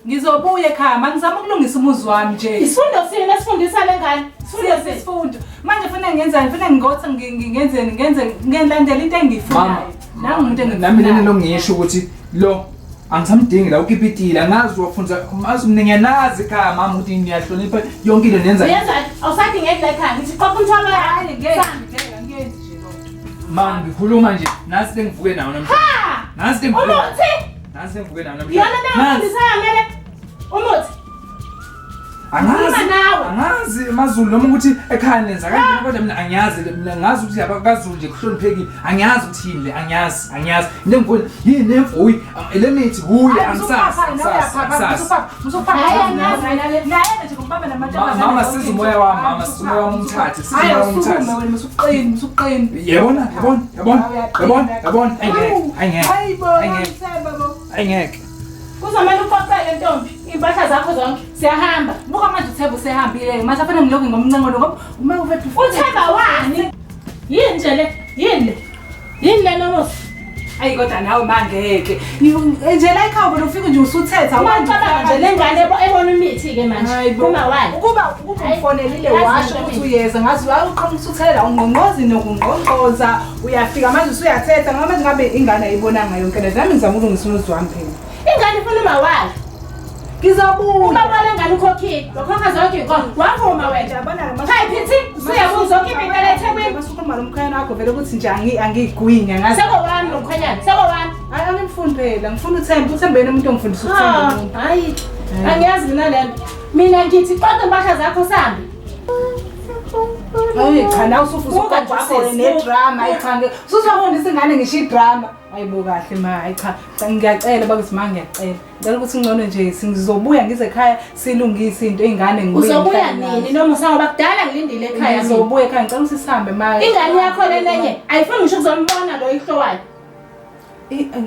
Ngizobuya ekhaya, mangizama ukulungisa umuzi wami nje. Isifundo sini esifundisa le ngane? Isifundo sini. Isifundo. Manje funa ngenzani? Funa ngigothe ngenzeni? Ngenze ngilandela into engiyifunayo. Nangu umuntu Nami lena engiyifunayo. lo ngisho ukuthi lo angisamdingi la ukipitile angazi wafunza mazi mina ngiyanazi ekhaya mama ukuthi ngiyahlonipha yonke into nenza Uyenzani? Awusathi ngeke la ekhaya. Ngithi qoqa umthwalo wakho. Hayi ngeke, ngeke angiyenzi nje lonto. ma ngikhuluma nje nasi lengivuke nawo namhlanje Ha! nasi lengivuke Umuthi! nasi lengivuke nawo namhlanje Yona le Nasi. engakufundisayo mele. Umuthi. angazi Khuluma nawe. angazi maZulu noma ukuthi ekhaya nenza kanjani kodwa mina angiyazi le mina ngazi ukuthi lapha kaZulu nje kuhloniphekile angiyazi ukuthi yini le angiyazi angiyazi into engifuna yini nemfuyi le mithi huye angisazi angisazi Hayi, angiyazi mina le. Naye nje ngibamba namantombazane. Mama, siza umoya wami, mama, siza umoya wami umthathe, siza umoya wami umthathe. Hayi, wena musuqini, musuqini. Yabona yabona yabona yabona yabona ayingeke ayingeke Hayi bo, ayingeke ngithemba bo. ayingeke Kuzomele uqoqele ntombi impahla zakho zonke. Siyahamba. Buka manje uThemba usehambile. Manje afanele ngilokhu ngomncengo lo ngoba uma uvethu Uthemba wani? Yini nje le? Yini le? Yini le Nomusa? Ayi kodwa nawe mangeke. Nje la ekhaya wena ufike nje usuthetha. Ungacabanga nje le ngane ebona imithi-ke manje. Hayi bo. Uma wayo. Ukuba umfonelile Hayi, washo yazi ukuthi uyeza ngazi uqhamuka usuthelela ungqongqozi nokungqongqoza uyafika manje usuyathetha ngoba manje ngabe ingane ayibonanga yonke le nami ngizama ukulungisa umuzi wami phela. Ingane ifuna uma wayo. Ngizobuya. Ubaba wale ngane ukhokhile. Wakhokha zonke iy'nkomo. Wavuma wena. Yabona Hayi phithi, usuyabuza zonke impela eThekwini. Masukhuluma nomkhwanyana wakho vele ukuthi nje angiyigwinya ngazi. Sekowami lo mkhwenyana, sekowami. Hayi angimfuni phela, ngifuna uThemba, uThemba yena umuntu ongifundisa ukuthanda umuntu. Hayi, angiyazi mina le nto. Mina ngithi qoqa impahla zakho sambe. Hayi cha nawe usufuza Buka nje ukwakho sisi. nedrama hayi cha usuzofundisa ingane ngisho idrama. Hayi bo kahle ma, hayi cha cha, ngiyacela bakuthi ma ngiyacela. Ngicela ukuthi ngcono nje ngizobuya ngize ekhaya silungise into ingane ngibuye. Uzobuya ngihlale nini Nomusa ngoba kudala ngilindile nazo. ekhaya mina. Ngizobuya ekhaya ngicela ukuthi sihambe ma. Ingane yakho le lenye ayifuni ngisho ukuzombona lo ihlo wayo.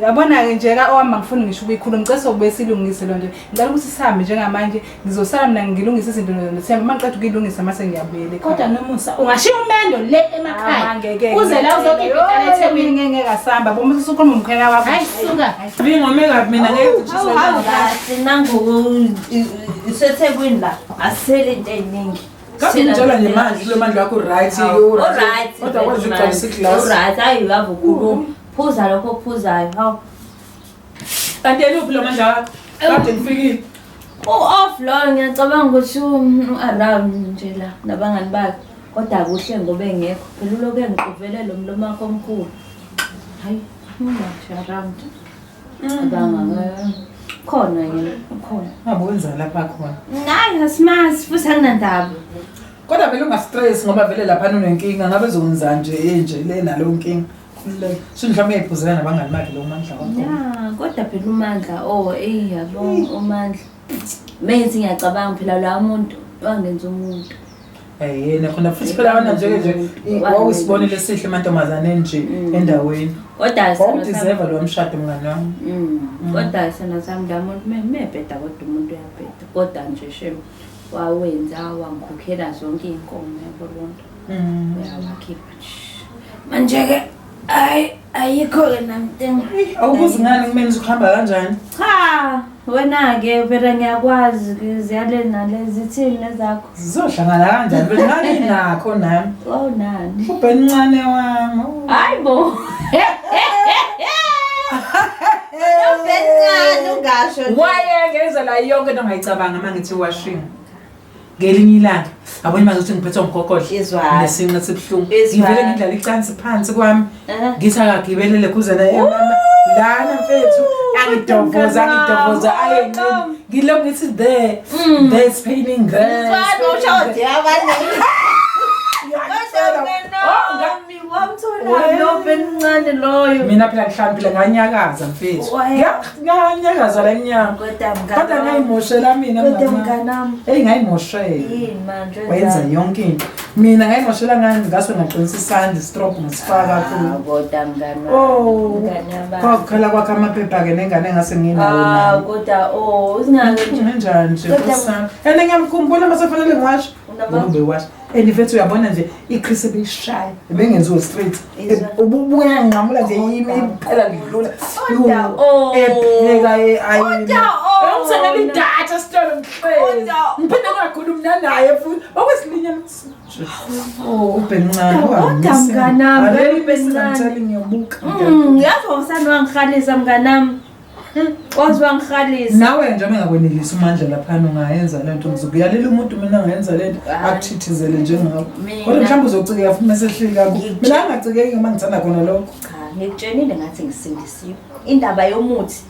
Yabona-ke nje ka owami angifuni ngisho ukuyikhuluma ngicela sokubuye silungise loo nto. Ngicela ukuthi sihambe njengamanje ngizosala mina ngilungise izinto noThemba uma ngiqeda ukuyilungisa mase ngiyabuyela ekhaya. Kodwa Nomusa ungashiya umendo le emakhaya. Uze la uzokhipha eThekwini. Ngeke ngeke asamba bo usukhuluma umkhwena wakho. Hayi suka. Ngome kabi mina ngeke ngitshiswe. Kahle nangu iseThekwini la asisele into ey'ningi. Kabi njalo nje manje lo mandla wakho right Alright. Kodwa kwazi ukugcwalisa iglasi. Alright, hayi uyava ukhuluma. Phuza lokho okuphuzayo. Hawu. Kanti eluphi lo mandla wakho? Kade ngifikile. U-off lo ngiyacabanga ukuthi u-around nje la nabangani bakhe. Kodwa kuhle ngoba engekho. Phela ulokhu engiquvele lo mlomo wakho omkhulu. Hayi, nje around. Abanga khona yena, ukhona. Ngabe wenzani lapha khona? Hayi, asimazi futhi anginandaba. Kodwa vele ungastress ngoba vele lapha unenkinga ngabe uzokwenzani nje enje le nalo nkinga. Khululeka. So mhlawumbe uyayiphuzela nabangani bakhe lo mandla wakho. Ya, kodwa phela uMandla oh eh yabo uMandla. Menzi ngiyacabanga phela la muntu wangenza umuntu. Yena khona futhi phela wena nje nje wawusibonile sihle emantombazaneni nje endaweni. Kodwa Wawudeserve lo mshado mngani wami. Kodwa sena sami la muntu mebheda kodwa umuntu uyabheda. Kodwa nje shem wawenza wangikhokhela zonke iy'nkomo yabo lonto. Uyawakhipha nje. Manje ke ayi ayikho ke nami into Awubuzi ngani kumele ukuhamba kanjani? Cha, wena ke phela ngiyakwazi ziyale nalezi thini nezakho. Zizohlangana kanjani? Phela ngani nakho nami. Oh nani. Ubhencane wami. Hayi bo. Ubhencane ungasho. Wayengeza la yonke into ongayicabanga uma ngithi washing. Ngelinye ilanga Yabona manje ukuthi ngiphethwe umgogodla. Izwani. Nesinqe sibuhlungu. Izwani. Ngivele ngidlala icansi phansi kwami. Eh. Ngithi akagibelele khuzana emama. Lana mfethu angidovoza angidovoza aye ngilokhu ngithi there there's paining there. Izwani ushode abantu. Ngiyakutshela. Oh, Wamthola lo bencane loyo. Mina phela ngihlambile nganyakaza mfethu. Nganyakaza la emnyango. Kodwa mngani. Kodwa ngayimoshela mina Kodwa mngani wami. mnganami. Eyi ngayimoshela. Yini manje Wayenza yonke into. Mina ngayimoshela ngani ngase ngaqinisa isandla istrop ngasifaka Ah, kulo. kodwa mngani wami. Oh. Mngani wabantu. Kwakukhala kwakhe amaphepha ke nengane engase nginayo Ah, nayo. kodwa oh, usingake nje. Kanjani nje Kodwa- Nkosi yami. And ngiyamkhumbula mase fanele ngiwashe. Unama- Ngoba ubewasha. And mfethu uyabona nje iChris ebeyishaya. Ebengenziwe street. Izwa. Ububuka nginqamula nje yimi iphela ngidlula. Kodwa, oh. Epheka ayini. Kodwa, oh. Engithengela idatha esitolo ngihlezi. Kodwa, Ngiphinde ngingakhulumi nanaye futhi. Okwesilinye Oh, ubhencane. Kodwa, mnganami, ubhencane. Ngiyobuka. Yazi wawusani wangihalisa mnganami. Wazi wangihalisa. Nawe nje bengakwenelisi uMandla laphana ungayenza le nto ngizokuyalela umuntu mina angayenza le nto akuthithizele njengawe. Mina- Kodwa mhlawumbe uzocikeka futhi mase ehleli kakho. Mina angacikeki uma ngithanda khona lokho. Cha, ngikutshenile ngathi ngisindisiwe. Indaba yomuthi.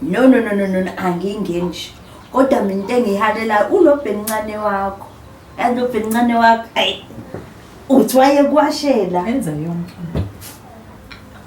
No no no no no no, angingeni nje. Kodwa mina into engiyihalela ulo bhencane wakho. Yazi lo bhencane wakho. Ayi. Uthi wayekwashela. Enza yonke.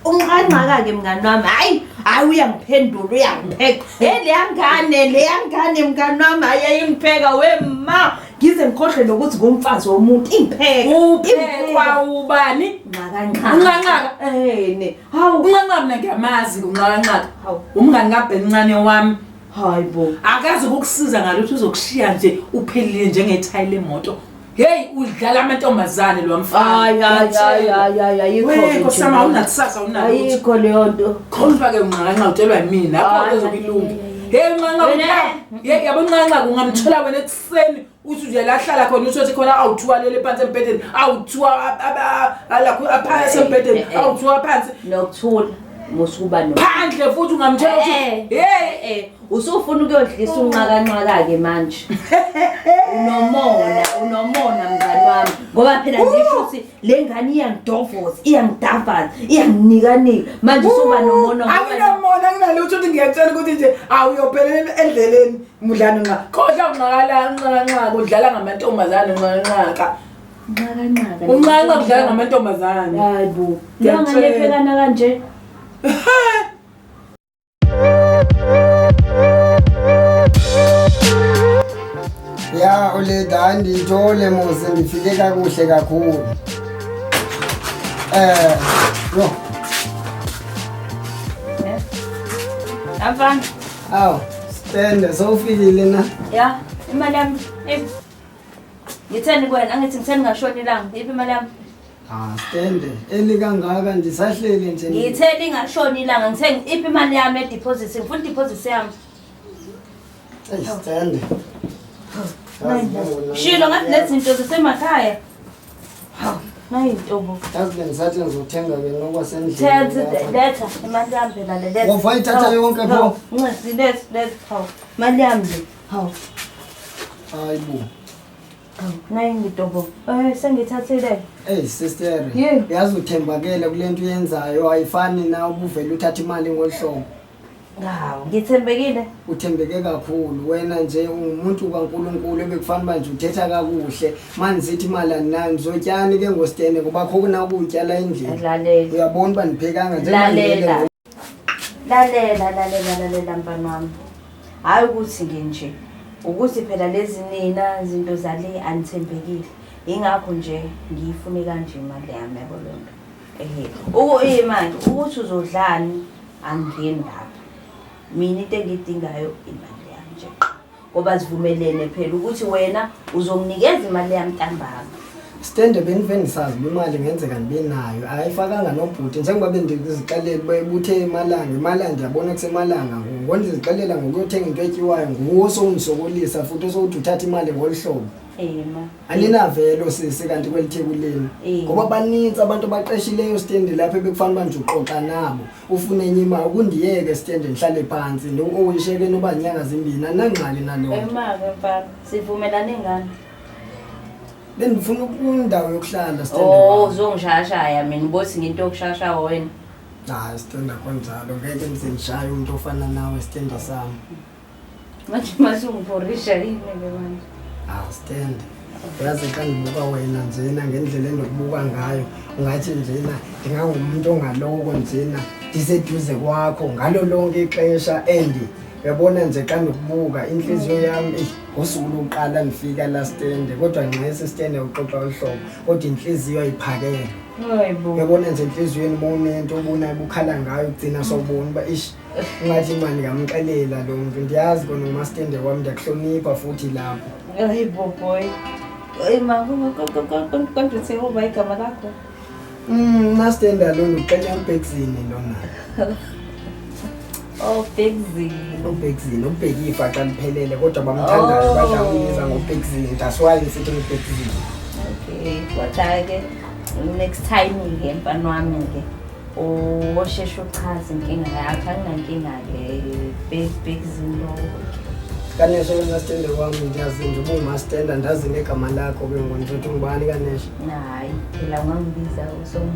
Unqanqaka ke mngani wami. Hayi, hayi uyangiphendula uyangipheka. Hey leya ngane, leya ngane mngani wami hayi ayingipheka wema. Ngize ngikhohle nokuthi ngumfazi womuntu ingipheka. Uphekwa ubani? Nqakanqaka. Unqanqaka? Eh ne. Hawu. Unqanqaka mina ngiyamazi unqanqaka. Hawu. Umngani kaBhencane wami. Hayi bo. Akazi ukukusiza ngalutho uzokushiya nje uphelile njengethayi lemoto. Hey udlala amantombazane lo mfana. Hayi hayi hayi hayi hayi ayikho. Weh ke nje Nkosi yami leyo. awunakusasa awunalutho. Ayikho leyo nto. Khona ke unqanqa utshelwa yimina akho Hayi, ezobilunga. Hey unqanqa hey yabo unqanqa ungamthola wena ekuseni uthi nje la hlala khona uthi khona awuthiwa lele phansi embhedeni awuthiwa alakho aphansi embhedeni awuthiwa phansi Nokuthula musukuba no. phandle futhi ungamthola uthi Eh. hey Eh usufuna ukuyodlisa unqakanqaka ke manje. Unomona, unomona mngani wami. Ngoba phela ngisho ukuthi le ngane iyangidovoza, iyangidavaza, iyanginikanika. Manje usuba nomona ngoba Anginomona nginalutho ukuthi ngiyakutshela ukuthi nje awuyophelela endleleni mudlana nqa. Khohlwa unqakala unqanqa udlala ngamantombazane unqanqa. Unqakanqaka. Unqanqa udlala ngamantombazane. Hayi bo. Leyo ngane Ngiyakutshela. ephekana kanje. Ya uleda hayi ndiyithole mose ndifike kakuhle kakhulu. Yho, Afana. awu Stende sowufikile na? Ya, imali yami. Iphi? Ngitheni kuwena? Angithi ngitheni ngashona ilanga. Iphi imali yami? Ah, Stende, eli kangaka ndisahleli nje. Ngitheni ingashoni ilanga. Ngitheni iphi imali yami e-deposit? Ngifuna i-deposit yami. Eyi Stende. Shilo ngathi lezi zinto zisemakhaya. Hawu, nayi intobo. Yazi bendisathi ngizothenga ke nokwasendlini. Thethe lapha. letha imali yami phela le letha. Wova uyithatha yonke pho? Ncesi letha letha hawu. Imali yami le. Hawu. Hayi bo. Hawu, nayi intobo. Sengithathile. Eyi sister, Yini? yazi uthembakele kule nto uyenzayo ayifani na ubuvele uthatha imali ngolu hlobo. Hawu, ngithembekile. Uthembeke kakhulu wena nje ungumuntu kaNkulunkulu ebekufanele uba nje uthetha kakuhle. Manje sithi imali andinayo ndizotyani ke ngostende ngoba akho kunakutya la endlini. Lalela. Uyabona uba ndiphekanga njengoba ndilele Lalela. Lalela, lalela, lalela mfana wami. Hayi ukuthi nginje. Ukuthi phela lezi nina izinto zale anithembekile. Ingakho nje ngiyifune kanje imali yami yabo lonto. Ehe. Uku manje ukuthi uzodlani angingeni lapha. Mina into engiyidingayo imali yami nje. Ngoba sivumelene phela ukuthi wena uzonginikeza imali yami ntambama. Stende bendive ndisazi uba imali ngenzeka ndibe nayo ayifakanga nobhuti njengoba bendizixelela uba ibuthe emalanga imalanga ndiyabona kusemalanga ngoku ngoku ndizixelela ngokuyothenga into etyiwayo nguwo osowundisokolisa futhi osowuthi uthatha imali ngolu hlobo. Ema. Aninavelo sisi kanti kweli theku lenu ngoba banintsi abantu abaqeshileyo stende lapho ebekufanele uba nje uxoxa nabo ufune enye imali ukundiyeke stende ndihlale phantsi oyisheke noba zinyanga zimbini andinangxaki naloo nto. Ema-ke mfana, sivumelane ngani? Bendifuna indawo yokuhlala Stenda. Oh, uzongishayashaya mina ubothi ngento yokushayashaya wena. Hayi Stenda konjalo ngeke ngize ngishaye umuntu ofana nawe Stenda sami. Manje masungiphorisha yini ke manje? Ah Stenda. Uyazi xa ndibuka wena njena ngendlela endikubuka ngayo ungathi njena ndingangumuntu ongaloko njena ndiseduze kwakho ngalo lonke ixesha and uyabona nje xa ndikubuka intliziyo yam eyi ngosuku lokuqala ndifika la stende kodwa ngxesi stende uxoxa olu hlobo kodwa intliziyo ayiphakele. Hayibo. Uyabona nje entliziyweni ubunento ubuna ubukhala ngayo ugcina sowubona uba ish ungathi mani ngamxelela lo mntu ndiyazi kona ngumastende wam ndiyakuhlonipha futhi lapho. Hayibo boy. Hey ma, kodwa uthe uba igama lakho. Nastenda lo ndikuxelela uBhekzini lona. Oh, Bhekzini. UBhekzini, uBhekifa xa liphelele kodwa bamthandayo badla kumbiza ngoBhekzini. That's why ngisithi nguBhekzini. Okay, kodwa-ke next time-ke mfana wami-ke osheshe uchaze inkinga yakho anginankinga-ke Bhekzini lowo. Kanesha wena stende wami ndiyazi nje ubungumastenda ndazi negama lakho ke ngoku ndizothi ngubani Kanesha? Hayi, phela ungangibiza usongu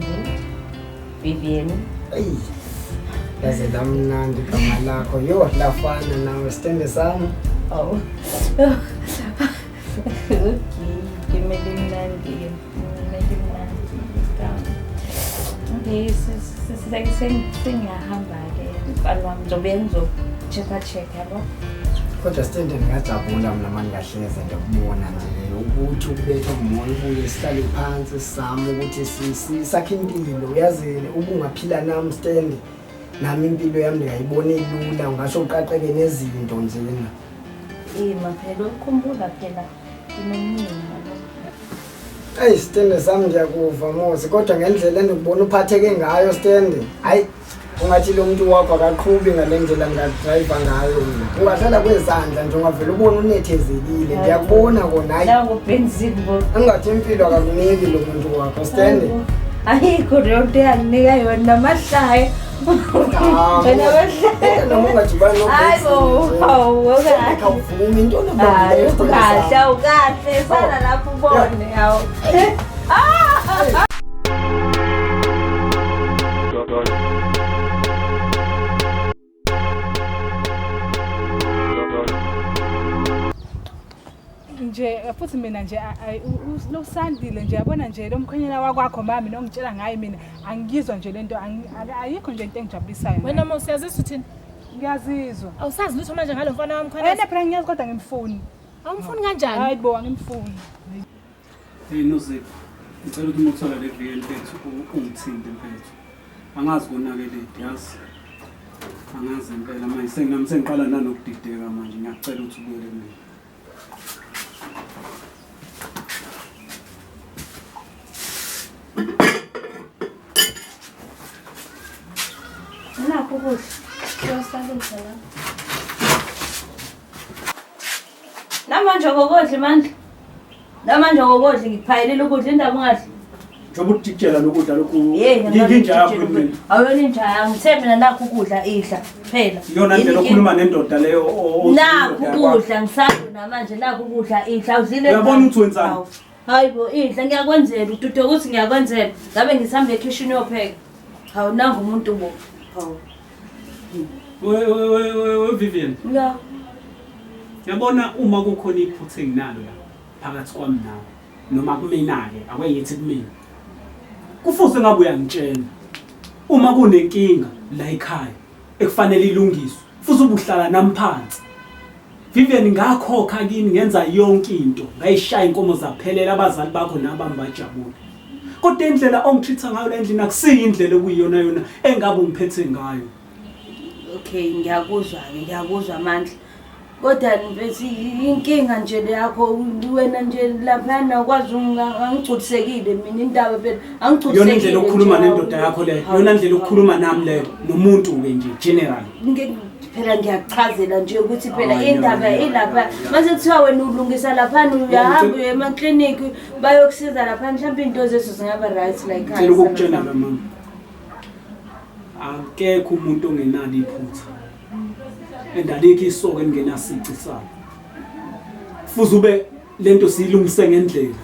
Vivian. Eyi, yaze lamnandi igama lakho. Yho, lafana nawe stende sami. Oh. Okay, kumele mnandi, kumele mnandi igama. Okay, sengiyahamba-ke mfana wami ngizobuye ngizo-check-a check yabo. Kodwa stende ndingajabula mna mani kahleze ndikubona nje ukuthi ukubethwa ngumoya ubuye sihlale phansi sizame ukuthi sakhe impilo. Uyazi ubungaphila nami stende nami impilo yami ndingayibona ilula ungasho uqaqeke nezinto njena. Ima phela ukukhumbula phela nginomyeni. Eyi stende sami ndiyakuva Mosi kodwa ngendlela endikubona uphatheke ngayo stende hayi ungathi lo muntu wakho akaqhubi ngale ndlela ndingadrayiva ngayo mna. Ungahlala kwezandla nje ungavele ubone unethezekile ndiyakubona kona hayi. Nangu benzini bo. Ungathi impilo akakuniki lo muntu wakho stende. Ayikho leyo nto eyanginika yona namahlaya. Wena Noma ungajibani Hayi bo, hawu, awukahle. Awuvumi into Hayi, awukahle, awukahle. Sala lapho ubone, hawu. Ah! Nje futhi mina nje lo Sandile nje yabona nje lo mkhwenyana wakwakho mami nongitshela ngaye mina angiyizwa nje lento ayikho nje into engijabulisayo. Wena uma usiyazizwa uthini? Ngiyazizwa. Awusazi lutho manje ngalo mfana wami khona? Wena phela ngiyazi kodwa ngimfuni. Awumfuni kanjani? Hayi bo angimfuni. Hey Nozipho, ngicela ukuthi uma uthola le VN mfethu ungithinte mfethu. Angazi konakele yazi. Angazi impela manje senginami sengiqala nanokudideka manje ngiyacela ukuthi ubuyele kumina. Nakho ukudla. Kuyasalisa la. Namanje akokodli Mandla. Namanje akokodli ngikuphayelile ukudla indaba ungadli. Njengoba utitshela lokudla lokhu Yey, inja yakho mina. Awuyona inja yami. Ngithe mina nakho ukudla idla phela. Iyona ndlela okhuluma nendoda leyo Nakho ukudla ngisakho namanje nakho ukudla idla udlile. Uyabona ukuthi wenzani? Hayi bo idla ngiyakwenzela udude ukuthi ngiyakwenzela. Ngabe ngisihamba ekhishini yopheka. Hawu nangu umuntu bo. Hawu. We Vivian. Ya. Yabona uma kukhona iphutha enginalo la phakathi kwami nawe noma kumina ke ake ngithi kumina. Kufuze ngabe uyangitshela uma kunenkinga la ekhaya ekufanele ilungiswe futhi ubuhlala nami phansi. Vivian ngakhokha kini ngenza yonke into ngayishaya inkomo zaphelela abazali bakho nabami bajabule. Kodwa indlela ongitreat ngayo la endlini akusiyo indlela ekuyiyona yona engabe ungiphethe ngayo. Okay, ngiyakuzwa ke, ngiyakuzwa Mandla. Kodwa mfethu inkinga nje yakho wena nje laphana ukwazi angigculisekile mina indaba phela angigculisekile. Yona indlela okhuluma nendoda yakho leyo, yona indlela okhuluma nami leyo nomuntu ke nje generally. Phela ngiyakuchazela nje ukuthi phela indaba ilapha mase kuthiwa wena ulungisa laphana uyahamba uye emakliniki bayokusiza laphana mhlawumbe into zethu zingaba right like Ngicela ukukutshela la mama. Akekho umuntu ongenalo iphutha. Endalikho isoko elingenasici salo. Fuze ube lento siyilungise ngendlela.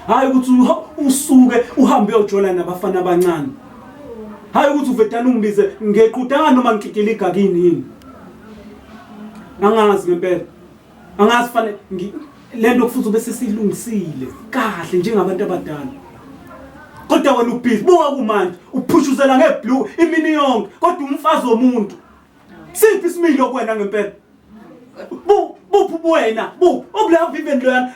Hhayi ukuthi usuke uhambe uyojola nabafana abancane. Hhayi ukuthi uvedane ungibize ngequdanga noma ngikikile igakini yini. Angazi ngempela. Angazi fanele lento kufuze ube sesiyilungisile kahle njengabantu abadala. Kodwa wena ubhizi buka kumanje uphushuzela ngeblue imini yonke kodwa umfazi womuntu. Siphi isimilo kuwena ngempela? Bu buphi ubuwena? Bu obula Vivian loyana.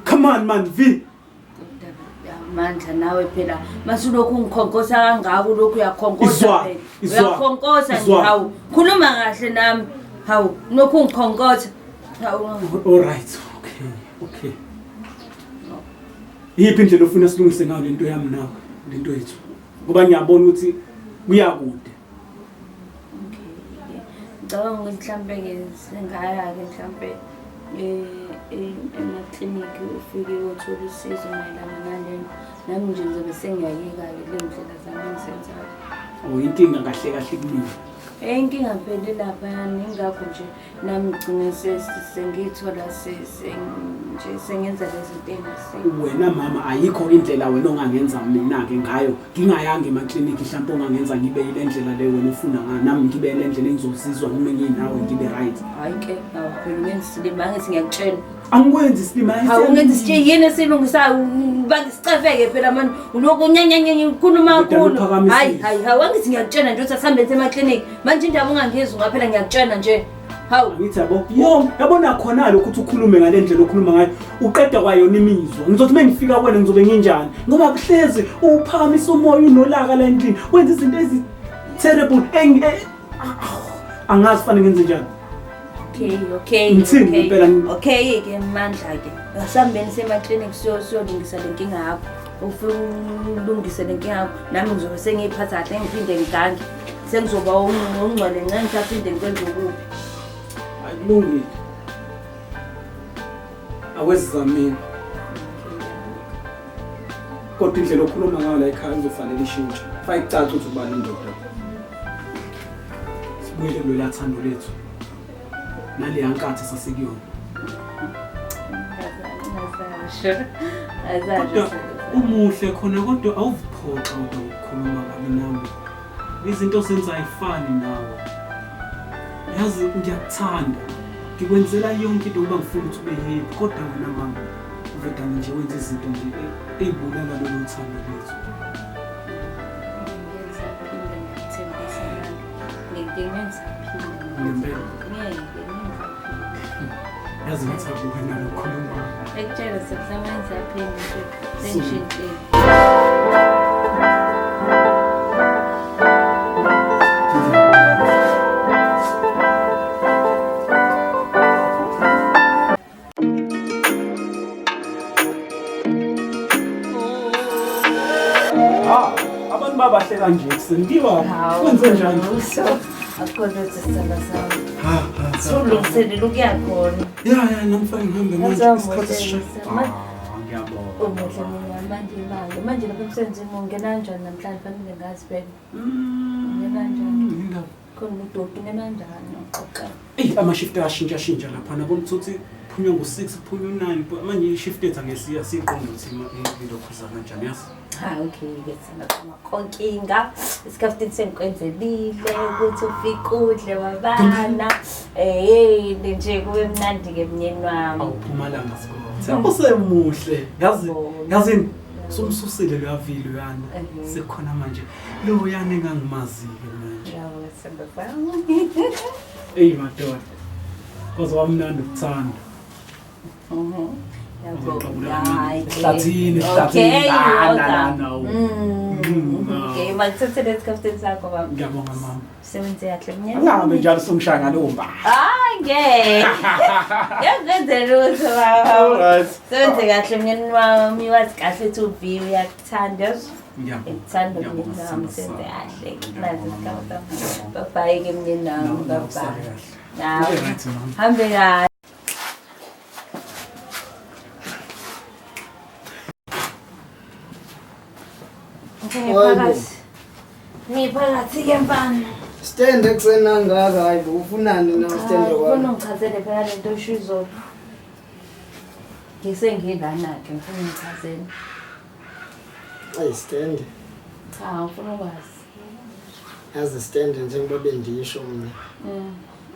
Come on man V. Mandla nawe phela masulokhu ungikhonkosa kangaka ulokhu uyakhonkosa phela. Uyakhonkosa nje hawu. Khuluma kahle nami. Hawu, lokhu ungikhonkotha. Hawu. All right. Okay. Okay. Yiphi indlela ofuna silungise ngayo lento yami nawe, lento yethu? Ngoba ngiyabona ukuthi kuyakude. Okay. Ngicabanga ukuthi mhlampe-ke singaya-ke mhlampe emaklinikhi ufike uyothola usizo mayelana nalento. Nami nje ngizobe sengiyayeka-ke leyo ndlela zami engizenzayo. Oh, inkinga kahle kahle kumina. Inkinga phela ilaphayana ingakho nje nami ngigcine sengiyithola nje sengenza lezi zinto engasiko. Wena mama ayikho indlela wena ongangenza mina-ke ngayo ngingayanga emaklinikhi mhlawumpe ongangenza ngibe yile ndlela le wena ofuna ngayo nami ngibe le ndlela engizozizwa ngime nginawe ngibe right. Hhayi ke, awu phela ungenza isilima angithi ngiyakutshela. Angikwenzi isilima. Hawu ungenza isitshe yini esilungisayo ubanga isicefeke phela manje ulokhu unyanyanyanyi ukhuluma kakhulu. Hayi hayi hawu angithi ngiyakutshela nje ukuthi asihambe emaklinikhi. Manje indaba ungangizwa ngaphela ngiyakutshela nje. Hawu. Ngithi yabo, yo yabona khona lokhu ukuthi ukhulume ngale ndlela okhuluma ngayo uqeda kwayona imizwa. Ngizothi mengifika kuwena ngizobe nginjani? Ngoba kuhlezi uphakamisa umoya unolaka la endlini. Wenza izinto ezi terrible angazi fanele ngenze njani. Okay, okay. Ngithini ngempela? Okay ke mandla ke. Asihambeni semaklinikhi siyolungisa le nkinga yakho. Ufike ulungise le nkinga yakho. Nami ngizobe sengiyiphatha kahle ngiphinde ngigange. Sengizoba ungcwele ncane ngisaphinde ngikwenze okubi. Akulungile. Awezizamini. Kodwa indlela okhuluma ngayo la ekhaya kuzofanele ishintshe. Fake icace ukuthi ubani indoda. Sibuyele kulolu thando lethu. Naleya nkathi sasekuyona. Kodwa umuhle khona kodwa awuvuphoxa kodwa ukukhuluma kabi nami. Izinto ozenza ayifani nawe. Yazi ngiyakuthanda. Ngikwenzela yonke into ngoba ngifuna ukuthi ube happy kodwa wena mama uvedane nje wenza izinto nje ey'bulala lolu thando lethu. Ngempela. Yazi ngathi akuwena lokhuluma. Ekutshela sekusebenza phela nje sengishintshile. Abantu babahle kanje ekuseni kiwa kwenze njani? Akukho lutho sithanda sami. Sulungiselela ukuya khona. Ya ya namhlanje ngihambe manje isikhathi sishaya. Ngiyabonga. Umuhle mina manje imali. Manje lapha emsebenzini ungena kanjani namhlanje fanele ngazi phela. Ungena kanjani? Indaba. Khona udoti ungena kanjani uxoxa. Eyi ama-shift ayashintsha shintsha laphana bona ukuthi phunywa ngo-6 phunywa u-9 manje i-shift ethu angesiya siyiqonde ukuthi ilokhuza kanjani yazi. Ha okay ke sithanda konkinga. Isikhaftini sengikwenzelile ukuthi ufike udle wabana. Hey nje kube mnandi ke mnyeni wami. Awuphumalanga sikho. Usemuhle. Yazi yazini sumsusile loyavile uyana. Sekukhona manje lo yana engangimazi ke manje. Yabo sithanda sami. Ey madoda. Kwaze kwamnandi ukuthanda. Ehlathini, ehlathini. Okay, makuthathele isikhaftini sakho baba. Ngiyabonga mama. Sebenze kahle mnyeni. Angahambe njalo songishaya ngalowo mbala. Hayi ngeke. Ngeke lutho baba. Alright. Sebenze kahle mnyeni wami, wazi kahle ukuthi uV uyakuthanda. Ngiyabonga. Ngikuthanda mnyeni wami, sebenze kahle. Nazi isikhawu sami. Bye bye ke mnyeni wami, bye bye. Nawe. Right mama. Hambe kahle. Ngiphakathi. Ngiphakathi ke mfana. Stand ekuseni nangaka hayi bo ufunani na stand Ufuna kwami? ungichazele phela lento osho izolo. Ngisengilana-ke ngifuna ungichazele. Ayi Stende. Cha, ngifuna ukwazi. Yazi Stende njengoba bendisho mina.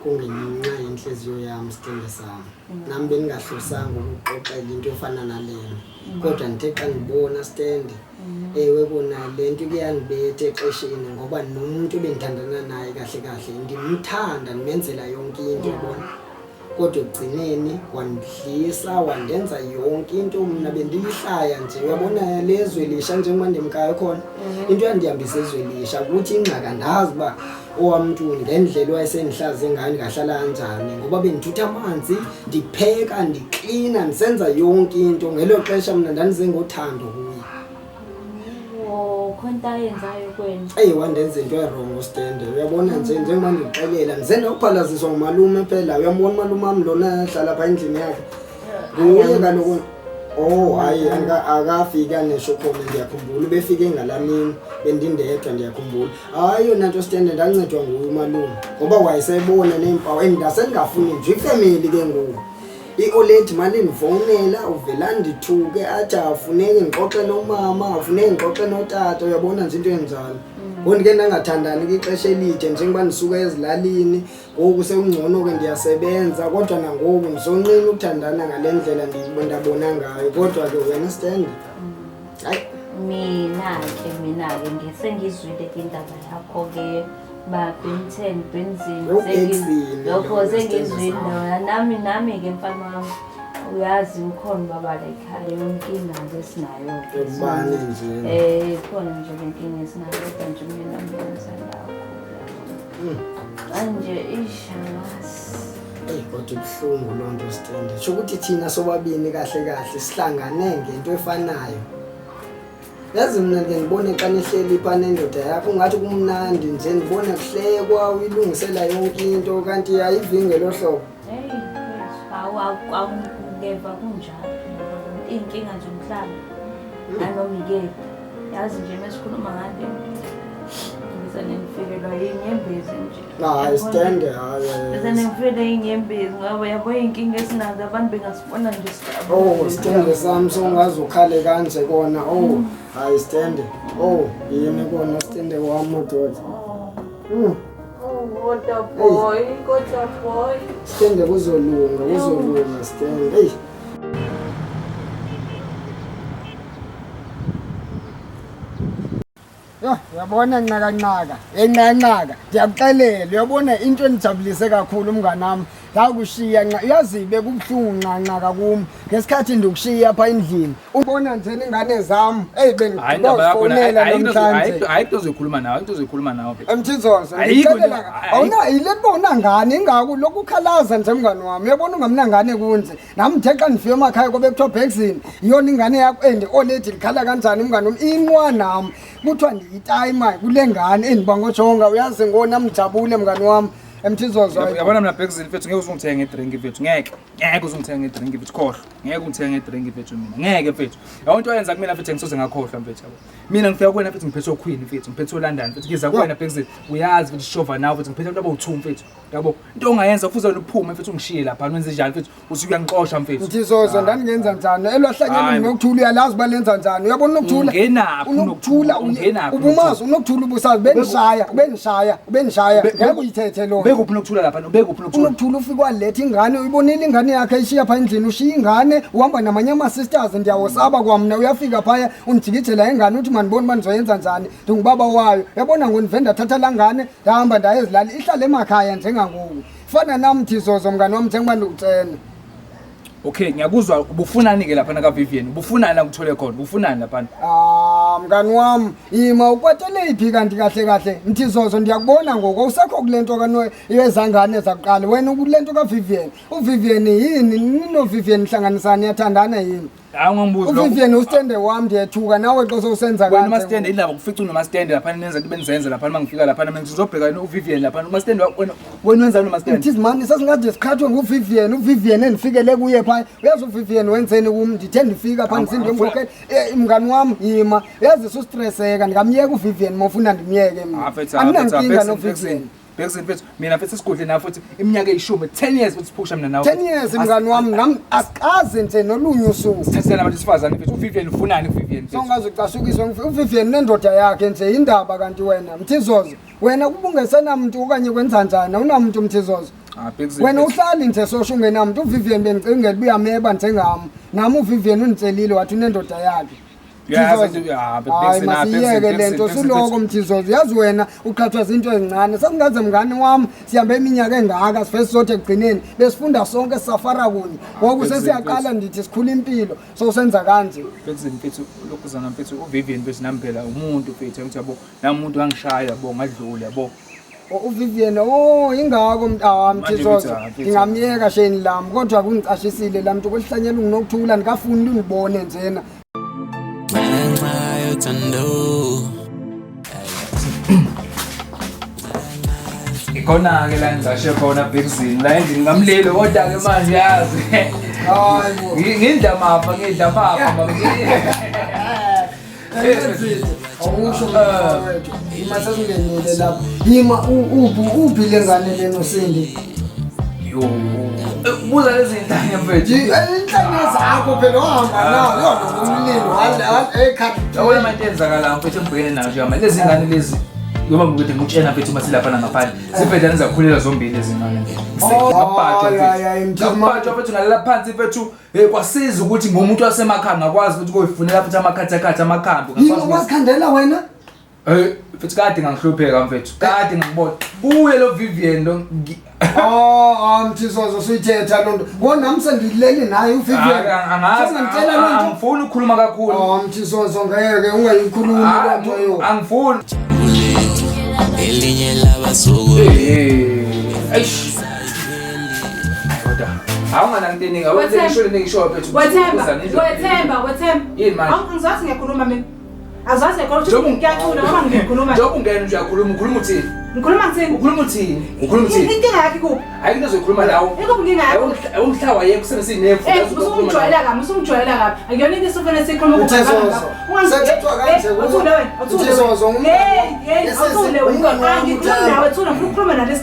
Kungenxa yenhliziyo yami Stende sami. Nami bengingahlosanga ukuxoxela into efana nalena. Kodwa ngithe xa ngibona Stende, ewe kona lento kuyangibetha exesheni ngoba nomuntu ebengithandana naye kahle kahle ngimthanda ngimenzela yonke into yabona. Kodwa ekugcineni wandidlisa wandenza yonke into mina bendiyihlaya nje uyabona lezwe lisha njengoba ndimkayo khona into yandihambisa ezwe lisha ukuthi ingxaki andazi uba owamntu ngendlela owayesendihlaze ngayo ndingahlala kanjani ngoba bendithutha amanzi ndipheka ndiklina ndisenza yonke into ngelo xesha mna ndandize ngothando kuye. Oh, khona into ayenzayo kwena. Eyi wandenza into erongo Stende uyabona nje njengoba ndikuxelela ndize ndawuphalaziswa ngumalume phela uyambona umalume wam lona ahlala phaa endlini yakhe nguye kaloku. Oh hayi akafiki anesho khona ndiyakhumbula ubefike ngalaa mini bendindedwa ndiyakhumbula. Hayi yona nto Stende ndancedwa nguye umalume ngoba wayesebona neempawu and ndasendingafuni nje ifemeli ke ngoku. I-oledi mane ndifowunela uvela ndithuke athi afuneki ndixoxe nomama afuneki ndixoxe notata uyabona nje into enjalo. Ngoku ndike ndangathandani ke ixesha elide njengoba ndisuka ezilalini ngoku sekungcono ke ndiyasebenza kodwa nangoku ndisonqina ukuthandana ngale ndlela ndabona ngayo kodwa ke wena Stende hayi. Mina-ke ngisengizwile ke indaba yakho ke ba Ben 10 Benzini lokho sengizwile nami ke mfana wami uyazi ukhona baba la ekhaya yonke inkinga esinayo ubani nje khona nje lenkinga esinayo kodwa nje mina ngiyamthanda kakhulu manje ishangazi. Eyi kodwa ibuhlungu loo nto Stende sho ukuthi thina sobabini kahle kahle sihlangane ngento efanayo. Yazi mina ngike ngibone xa nihleli pha nendoda yakho ungathi kumnandi nje ndibona kuhlekwa uyilungisela yonke into kanti ayivi ngelo hlobo. Hey, awungeva kunjalo. Iy'nkinga nje umhlaba nanoma ikephi. Yazi nje mesikhuluma ngale ngize ngifikelwa yinyembezi nje. Hayi Stende hayi. Ngize ngifikelwe yinyembezi ngoba yabo iy'nkinga esinazo abantu bengasibona nje sijabule. Oh Stende sami songaze ukhale kanje kona. Oh hayi Stende. Oh yini kona Stende wami madoda. Oh kodwa boy, kodwa boy. Stende kuzolunga, kuzolunga Stende. Hey. Yho, uyabona nxakanxaka, enxanxaka, ndiyakuxelela, uyabona into endijabulise kakhulu mnganam, ndakushiya nxa, uyazi bekubuhlungu nxanxaka kum ngesikhathi ndikushiya apha endlini. Ubona nje ingane zam, eyi Hayi indaba yakho bendibawufonela namhlanje. ayikho into ozoyikhuluma nawe, into ozoyikhuluma nawe. Mthizozo, Ayikho ndixelela into- awuna yile nto unangane ingako lokhu ukhalaza nje mngani wami. Uyabona ungamnangane kunje. Nami ngithe xa ndifika emakhaya kobe kuthiwa Bhekzini, iyona ingane yakho and oledi likhala kanjani mngani wami? Inqwa nami. Kuthiwa ndiyitayima kule ngane endibangojonga uyazi ngona mjabule mngani wami. Mthizozo. Yabona mina Bhekzini mfethu ngeke uzungithenge ngedrink mfethu ngeke. Ngeke uzungithenge ngedrink mfethu khohlwa. Ngeke ungithenge ngedrink mfethu mina. Ngeke mfethu. Yabo into oyenza kumina mfethu ngisoze ngakhohlwa mfethu yabo. Mina ngifika kuwena mfethu ngiphethe oQueen mfethu, ngiphethe oLondon mfethu. Ngiza kuwena Bhekzini. Uyazi mfethu shova nawe mfethu ngiphethe abantu abawu2 mfethu. Yabo into ongayenza kufuze wena uphume mfethu ungishiye lapha wenze njani mfethu usuke uyangixosha mfethu. Mthizozo ndandingenza njani? Elwahlanyeni unokuthula uyalazi uba lenza njani. Uyabona unokuthula? Ungenaphi Unokuthula ungenaphi? ubumazi unokuthula ubusazi bendishaya, bendishaya, bendishaya. Ngeke uyithethe loo nto. Ubekuphi unokuthula lapha? Ubekuphi unokuthula? Unokuthula ufike waletha ingane, uyibonile ingane yakhe ishiya phaa endlini, ushiya ingane, uhamba namanye ama-sisters ndiyawosaba kwamna. Uyafika phaya undijikijela ingane uthi mandibone uba ndizoyenza njani, ndingubaba wayo. Uyabona ngoku ndive ndathatha laa ngane ndahamba ndaya ezilali, ihlale emakhaya njengangoku. Fana nam Mthizozo mngani wam njengoba ndikucela. Okay, ngiyakuzwa ubufunani ke lapha ka Vivian? Ubufunani la ngithole khona? Ubufunani lapha? Ah, mngani wami, ima ukwatele iphi kanti kahle kahle? Mthizozo ndiyakubona ngoku awusekho kule nto kano yezangane zakuqala. Wena ukule nto kaVivian. uVivian yini? Nino Vivian hlanganisani yathandana yini? Hayi ungangibuzi lokho. uVivian ustende wami ndiyethuka nawe xa sowusenza Wena kanje. uMastende indaba kufica unoMastende lapha nenza into benizenza lapha mangifika lapha mina ngizobheka yena uVivian lapha uMastende wena wena wenzani uMastende? Mthizi mani sasingade sikhathwe nguVivian, uVivian endifikele kuye phaya. Uyazi uVivian wenzeni kum? Ndithe ndifika phaa ndisinde ndimkhokhele. Mngani wam yima, uyazi sustresseka ndingamyeka uVivian mofuna ndimyeke mna. Ah, mfethu, Andinankinga noVivian. Bhekisini mfethu, mina mfethu sigodle nawe futhi iminyaka eyishumi, 10 years futhi siphusha mina nawe. 10 years mngani wami, nami asikaze nje nolunye usuku. Sithathela abantu besifazane mfethu. UVivian ufunani kuVivian mfethu? Songaze ucasukiswe uVivian nendoda yakhe nje indaba kanti wena Mthizozo. Wena kuba ungesenamuntu okanye kwenza njani? Awunamuntu Mthizozo. Ah, Bhekisini. Wena uhlali nje sosho ungenamuntu. uVivian bengicingela uyameba njengami. Nami uVivian unditshelile wathi unendoda yakhe. Hayi, masiyeke lento suloko Mthizozo. Yazi wena uqhathwa izinto ezincane. Sekungaze mngani wami sihambe iminyaka engaka sifese sothi ekugcineni besifunda sonke sisafara kunye. Ngoku sesiyaqala ndithi sikhula impilo so senza kanje. Bhekisini mfethu, lokhuzana mfethu uVivian mfethu nami phela umuntu mfethu ngithi yabo nami umuntu wangishaya yabo ngadlula yabo. UVivian oh ingako Mthizozo ngingamyeka sheni lami kodwa kungicashisile la muntu kwelihlanyela nginokuthula ndikafuni lungibone njena. Ikhona-ke la ngicashe khona Bhekisini la endlini ngamlilo kodwa-ke manje yazi ngidla mafa ngidla mafa. Awusho mfowethu ima sesingenile lapha yima uphi le ngane leno Sindi? Yo buza lezi zinhlanya mfethu. Inhlanya zakho phela ohamba nayo umlilo ekhaya. Yabona manje enzakala mfethu engibhekene nayo nje manje lezi ngane lezi ngoba ngikude ngikutshena mfethu uma silapha ngaphandle sibhedana zakhulela zombili lezi ngane. Ngabhajwa mfethu ngalala phansi mfethu kwasiza ukuthi ngomuntu wasemakhaya ngakwazi ukuthi koyifunela futhi amakhathakhatha amakhambi ngakwazi. Wazikhandela wena? Mfethu kade ngangihlupheka mfethu kade ngangibona kuye lo Vivian lo. Oh Mthizozo suyithetha lonto. Ngo nami sengilele naye uVivian. Sengicela lonto. Angifuni ukukhuluma kakhulu. Oh Mthizozo ngeke ungayikhulumi lonto yo. Angifuni. Elinye labasuku. Eish. Kodwa awungana into eningi awenze ngisho le ngisho mfethu. Wethemba wethemba. Yini manje? Angizazi ngiyakhuluma mina. Azazi kodwa ngiyacula ngoba ngikhuluma. Njengoba ungena nje uyakhuluma ukhuluma uthini? Ngikhuluma ngithini? Ukhuluma uthini? Ukhuluma uthini? Inkinga yakhe ikuphi? Ayikho into ozoyikhuluma nawe. Ikuphi inkinga yakho? Umhlaba yekho usebenzisa inemvu. Usungijwayela kabi, usungijwayela kabi. Akuyona into esifuna sikhuluma Mthizozo. Sethethwa kanje uthule wena. Mthizozo Hey, awuthule wena. Angikhulumi nawe thula ngifuna ukukhuluma nalesi.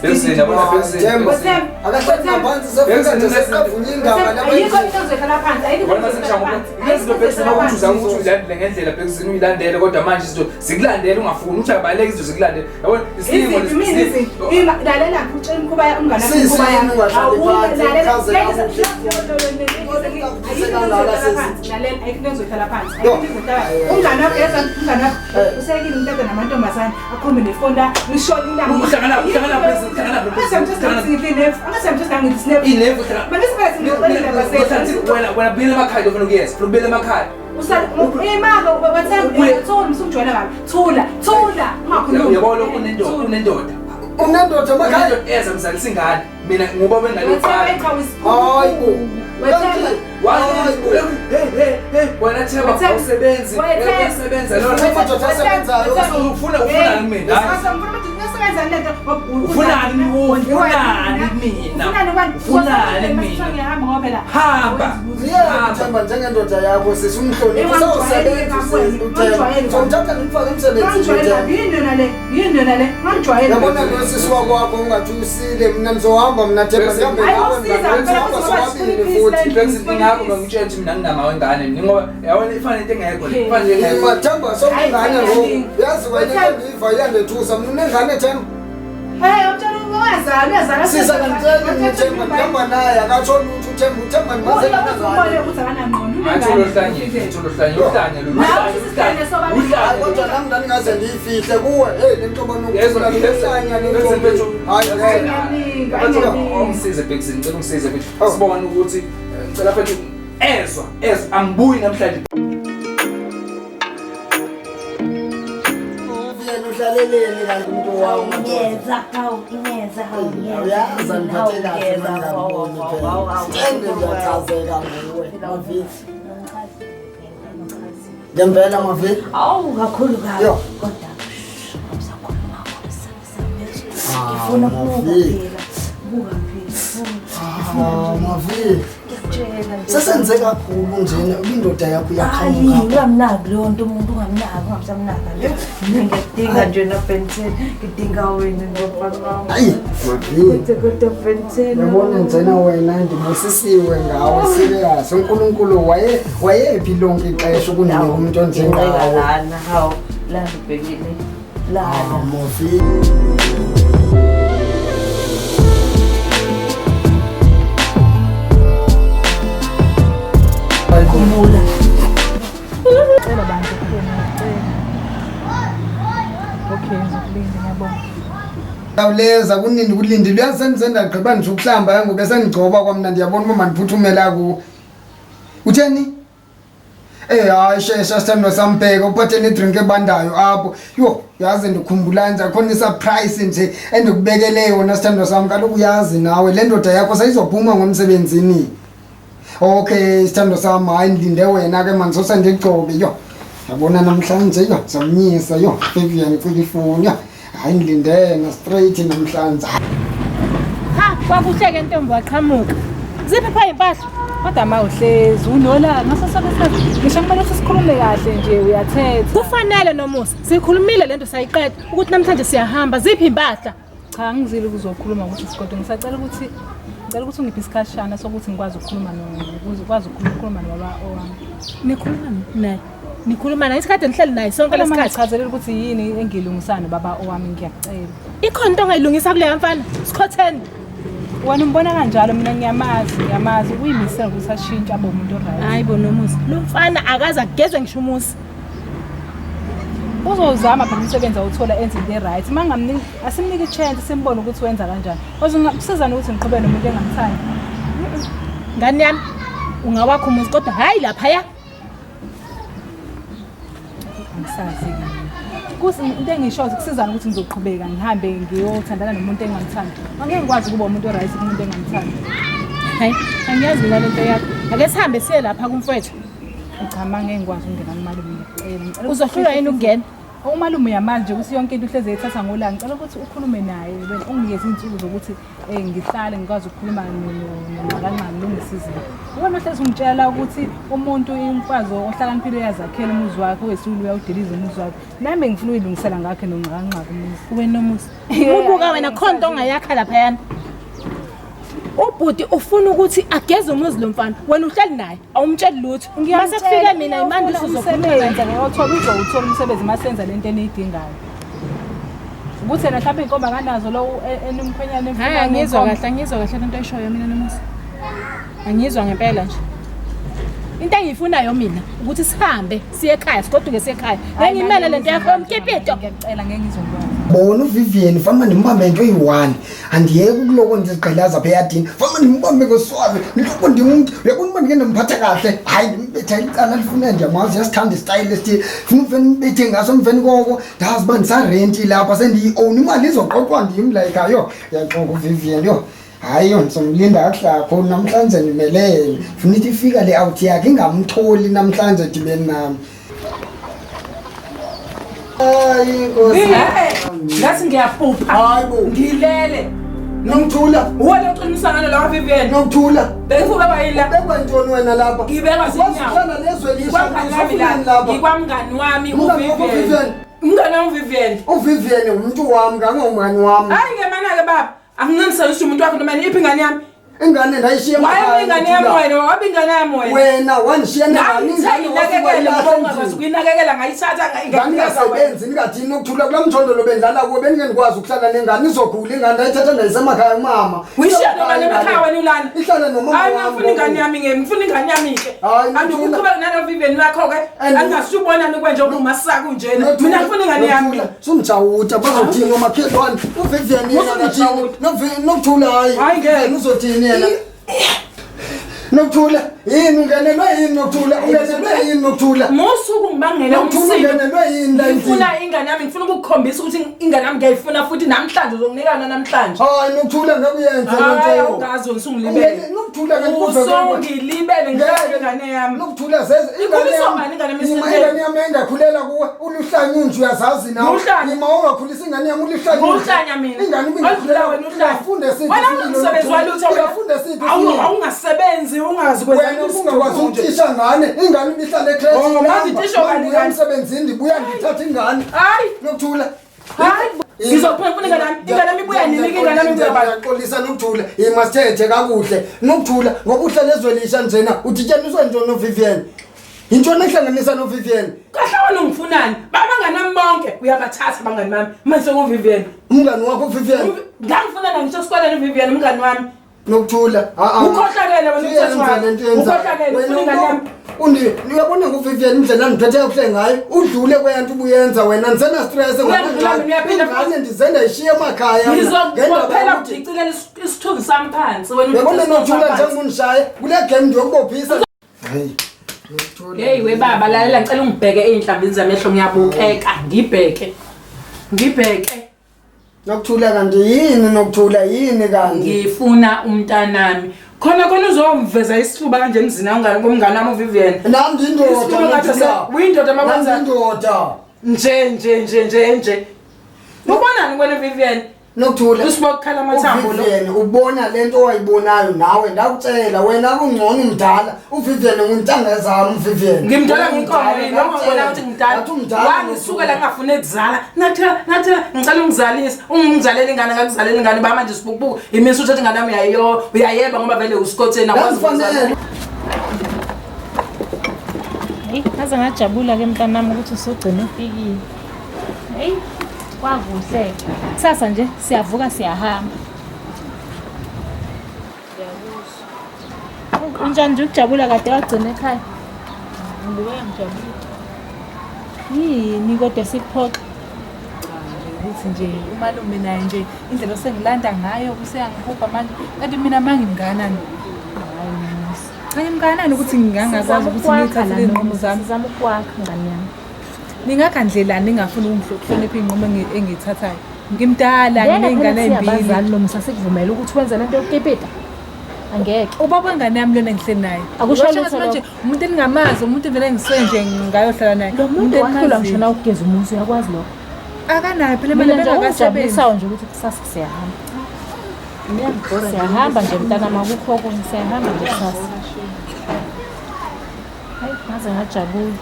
Akahlali phansi sefika nje seqavunya indaba lapha. Ayikho into ozoyihlala phansi. Ayikho into ozoyihlala phansi. Izinto Bhekisini ukuthi uzama ukuthi uyilandele ngendlela Bhekisini uyilandele kodwa manje izinto zikulandele ungafuni ukuthi abaleke izinto zikulandele. Yabona isilimo lesi. Lalela ngikutshela umkhuba umngane wakho umkhuba yami. Awulalela. Lalela ayikho into ozoyihlala phansi. Ayikho into ozoyihlala. Umngane wakho yeza umngane wakho usekile umntwana namantombazane akhombe nefoni la ngishona ilanga. Uhlangana uhlangana uhlangana. Wena buyela emakhaya ufuna ukuyeza, ufuna ukubuyela emakhaya. Thula, thula, ungakhulumi. Uyabona unendoda, unendoda. Unendoda emakhaya. Eza mzalisa ingane. Mina ngoba wengane yokuqala. Hayi bo. Hey hey hey, wena Themba awusebenzi. Uyasebenza lona. Amadoda asebenzayo. Ufuna ufunani mina? Ufunani ufunani mina? Ufunani mina? Hamba. Themba njengendoda yakho sisi umhloniphe usawusebenza uThemba. Somthatha ngimfake emsebenzini. Yini yona le? Yini yona le? Ngangijwayele. Yabona lo sisi wakwakho ungathi usile mina ngizohamba mina Themba ngihambe nawe ngihamba futhi. Bhekisini ngakho ngangitshela ukuthi mina nginama wengane mina ngoba yabona ifana into engekho le. Ifana into engekho. Themba sokungane ngoku. Yazi wena into engiyiva iyandethusa mina unengane Themba. Hey, umtshela uyazala, uyazala. Sisa ngimtshela Themba ngihamba naye akatsho lutho uThemba uThemba ngimaze kanjani. Ukuthi akanangqondo unengane. Uthole uhlanye, uhlanye lo. Uhlanye kodwa nami ndangingaze ngiyifihle kuwe. Hey le ntombazane ukuthula lehlanya le ntombi. Hayi ngeke. Ungisize Bhekisini, ngicela ungisize mfethu. Sibone ukuthi ngicela mfethu ezwa, ezwa angibuyi namhlanje. Uhlaleleni kanti umuntu wami ngiyeza hawu ngiyeza hawu ngiyeza uyazi ngiphathe kahle mangaboni phela sithende ngiyachazeka nguwe Mavi ngempela Mavi awu kakhulu kabi kodwa usakhuluma ngifuna ukubuka phela buka phela Mavi ngiyakutshela ngiyakutshela nje. Sesenze kakhulu njena indoda yakho iyaqhamuka. Hayi, ungamnaki leyo nto umuntu ungamnaki, ungamsamnaka nje. Mina ngiyakudinga nje na Benten, ngidinga wena ngofana wami. Hayi, Mavi. Kodwa Benten. Yabona njena wena ndibusisiwe ngawe serious. uNkulunkulu wayephi lonke ixesha ukunika umuntu onjengawe. Lana hawu, la ngibhekile. Lana. Mofi. Khumbula. Cela bantu ngiyacela. Okay, ngizokulinda ngiyabonga. Awuleza kunini kulindile uyasenze ndagqiba nje ukuhlamba ngoba sengigcoba kwamna ndiyabona uba mandiphuthumela ku. Utheni? Hayi shesha sithandwa sambheka uphathe nedrink ebandayo apho. Yo, yazi ndikhumbula nje khona isurprise nje endikubekele yona sithandwa sami kaloku uyazi nawe le ndoda yakho seyizophuma ngomsebenzini. Okay, sithandwa sami hayi ndilinde wena ke manje sosendigcobe yo. Yabona namhlanje yo, samnyisa yo, Vivian ngicela ifoni yo. Hayi ngilinde na straight namhlanje. Ha, kwakuhleke ntombi waqhamuka. Ziphi pha impahla? Kodwa ma uhlezi unola ngaso sonke isikhathi ngisho kumele ukuthi sikhulume kahle nje uyathetha. Kufanele Nomusa, sikhulumile lento sayiqeda ukuthi namhlanje siyahamba. Ziphi impahla? Cha, ngizile ukuzokhuluma ukuthi sikodwa ngisacela ukuthi ungiphe isikhashana sokuthi ngikwazi ukukhuluma ukwazi ukukhuluma nobaba owami. Nikhuluma naye? Nikhuluma naye isikhathi nihleli naye sonke lesikhathi. Ngichazelela ukuthi yini engilungisana nobaba owami ngiyacela. Ikhona into ongayilungisa kuleya mfana? Sikhotheni. Wena umbona kanjalo mina ngiyamazi uyimisela ukuthi ashintshe abe umuntu oright. Hayi bo Nomusa, lo mfana akaze agezwe ngisho umuzi. Uzozama phela umsebenzi awuthola enze into right. Mangamniki asimnike ichance simbone ukuthi wenza kanjani. Kusizana ukuthi ngiqhubeke nomuntu engamthandi. Ngani yami ungawakho umuzi kodwa hayi laphaya. Angisazi. Into engisho kusizana ukuthi ngizoqhubeka ngihambe ngiyothandana nomuntu engamthandi. Angeke ngikwazi ukuba umuntu oright kumuntu engamthandi. Hayi, angiyazi mina lento yakho. Ake sihambe siye lapha kumfowethu. Cha, mangeke ngikwazi ukungena kumalume ngiyacela. Uzohlulwa yini ukungena? Umalume uyamazi nje ukuthi yonke into uhleze ethatha ngolanga. Ngicela ukuthi ukhulume naye wena unginikeze izinsuku zokuthi ngihlale ngikwazi ukukhuluma noNqakanqaka ngilungise izinto. Wena uhlezi ungitshela ukuthi umuntu umfazi ohlakaniphile uyazakhela umuzi wakhe wesulu uyawudiliza umuzi wakhe. Nami ngifuna uyilungisela ngakhe noNqakanqaka umuzi. Wena Nomusa. Ubuka wena khona into ongayakha laphayana. Ubhuti ufuna ukuthi ageze umuzi lo mfana. Wena uhleli naye, awumtsheli lutho. Mase kufike mina imandi uzokhuluma ngiyothola uzowuthola umsebenzi masenza lento eniyidingayo. Ukuthi yena mhlawumbe inkomo akanazo lo enimkhwenyana emfuna. Hayi angizwa kahle lento oyishoyo mina Nomusa. Angizwa ngempela nje. Into engiyifunayo mina ukuthi sihambe siye ekhaya, sigoduke siye ekhaya. Ngeke lento yakho yomkipito. Ngiyacela ngeke ngizongibona. Bona uVivian fama ndimbambe into eyi-1 andiyeke ukuloko ndizigqilaza apha eyadini fama ndimbambe ngoswazi ndiloko ndimntu uyabona uba ndike ndimphatha kahle hayi ndimbetha icala lifuna ndiyamazi uyasithanda isitayile esithile funa umfeni umbethe ngaso mfeni koko ndazi uba ndisarenti lapha sendiyi-own imali izoqoqwa ndim like ayo uyaxoka uVivian yho hayi yo ndizomlinda kakuhle kakhulu namhlanje ndimelele funa ithi ifika le out yakhe ingamtholi namhlanje edibeni nam. Hayi Nkosi. Ngathi ngiyaphupha. Hayibo. Ngilele. Nomthula. Wena uqinisa ngane la Vivian. Nomthula. Bengifuna bayila. Ubekwa ntoni wena lapha? Ngibekwa zinyawo. Wasihlala lezwe lisha. Lapha. Ngikwamngani wami uVivian. Umngani wami uVivian. uVivian umuntu wami kangomngani wami. Hayi ke mana ke baba. Anginqinisa ngisho umuntu wakho noma iphi ingane yami. Ingane ndayishiya emakhaya. Ingane yami wena, wabi ingane yami wena. Wena wanishiya nengane ingane wasuyinakekela ukuyinakekela ngayithatha ingane ingasebenzi ningathini ukuthula kula mjondolo bendlala kuwe beningekwazi ukuhlala nengane izogula ingane ndayithatha ndayisemakhaya umama. Uyishiya noma emakhaya wena ulana. Ihlala nomama wami. Hayi ngifuna ingane yami ngeke, ngifuna ingane yami ke. Andikuqhubeka nalo Vivian wakho ke. Angasubona nikwenje umasaka njena. Mina ngifuna ingane yami. Sumjawuta bazothini omakhelwane uVivian yena akathini. Nokuthula hayi. Hayi ngeke uzothini yena. Nokuthula yini ungenelwe yini Nokuthula ungenelwe yini Nokuthula musuku ngibangela umsindo ungenelwe yini la ngifuna ingane yami ngifuna ukukukhombisa ukuthi ingane yami ngiyayifuna futhi namhlanje uzokunikana namhlanje. Hayi Nokuthula ngeke uyenze lento. Hayi ungazi usungilibele Nokuthula ke usungilibele ngeke ingane yami Nokuthula seze ingane yami ingane yami engakhulela kuwe uluhlanya nje uyazazi nawe ima ungakhulisa ingane yami uluhlanya uluhlanya mina ingane ibingakhulela wena uhlanya ufunde siphi wena umsebenzi walutho uyafunde siphi awungasebenzi ungazi kwenza Wena ungakwazi ukutisha ngane, ingane ibihlale ecreche. Oh, manje itisha ngane ingane. Emsebenzini ndibuya ngithatha ingane. Hayi, Nokuthula. hayi. Ngizophela ufuna ingane yami. Ingane yami ibuya nini ke ingane yami ibuya bani? Ngiyaxolisa Nokuthula. Imasithethe kakuhle. Nokuthula ngoba uhlale ezwelisha njena udityaniswa ntoni noVivian? Yintoni ehlanganisa noVivian? Kahle wena ungifunani? Babangani bami bonke uyabathatha abangani bami. Manje sekuVivian. Umngani wakho uVivian? Ngangifuna na ngisho esikoleni uVivian umngani wami. Nokuthula. Ha-a. Ukhohlakele wena umthetho Suyenza le nto yenzayo. Ukhohlakele Wena ufuna ingane yami. Uyabona nguVivian indlela andiphethe kakuhle ngayo udlule kweyanto ubuyenza wena ndisena-stress Uyadlula mina, uyaphinda ingane ndize ndayishiya emakhaya mna. Ngendaba Ngizokuphela yokuthi- udicilela isithunzi sami phansi wena. uyabona udicilela isithunzi Nokuthula sami phansi. njengokundishaya kule game ndiyokubophisa. Hayi, Nokuthula. Hey we baba lalela ngicela ungibheke ey'nhlambini zamehlo ngiyabukeka ngibheke. Ngibheke. Nokuthula kanti yini Nokuthula yini kanti? Ngifuna umntanami. Khona khona uzomveza isifuba kanje emzini awungani komngane wami uVivian. Nami ndindoda. Isifuba ngathi Nokuthula. uyindoda Nami makwenza ndindoda. nje nje nje nje nje. Ubonani wena Vivian? Nokuthula. Usibokhala amathambo lo. uVivian ubona lento owayibonayo nawe ndakutshela wena kungcono umdala uVivian nguntanga zami uVivian. Ngimdala nginkomo yini noma ngibona ukuthi ngimdala. Ngathi umdala. Wangisukela ngingafuni ukuzala. Nathela nathela ngicela ungizalise. Ungizalela ingane ngakuzalela ingane ba manje sibukubuku. Imisa uthatha ingane yami uyayo uyayeba ngoba vele usikhotheni akwazi ukuzala. Ndandifanele. Heyi, ngaze ngajabula-ke mntanami ukuthi usugcine ufikile. Heyi, kwakuhle. Kusasa nje siyavuka siyahamba. Unjani nje ukujabula kade wagcina ekhaya? Ngibukeka ngijabule. Yini kodwa sikuphoxa? Ukuthi nje umalume naye nje indlela osengilanda ngayo useyangihubha manje kanti mina mangimnganani. Cha ngimnganani ukuthi ngingangakwazi ukuthi ngiyithathele iy'nqumo zami. Sizama ukwakha ngane yami. Ningakha ndlelani ningafuni ukuhlonipha iy'nqumo engiyithathayo. Ngimdala nginey'ngane ey'mbili. Abazali lo musa sikuvumela ukuthi wenze lento yokukipita. Angeke. Ubaba wengane yami lona engihleli naye. Akusho Uyasho lutho manje lokho. umuntu eningamazi umuntu vele engisuke nje ngayohlala naye. Lo muntu wahlulwa ngisho na ukugeza umuzi uyakwazi lokho. Akanayo phela imali Mina nje bengakasebenzi. okungijabulisayo nje ukuthi kusasa siyahamba. Siyahamba nje mntanami akukho okunye siyahamba nje kusasa. Hayi ngaze ngajabula.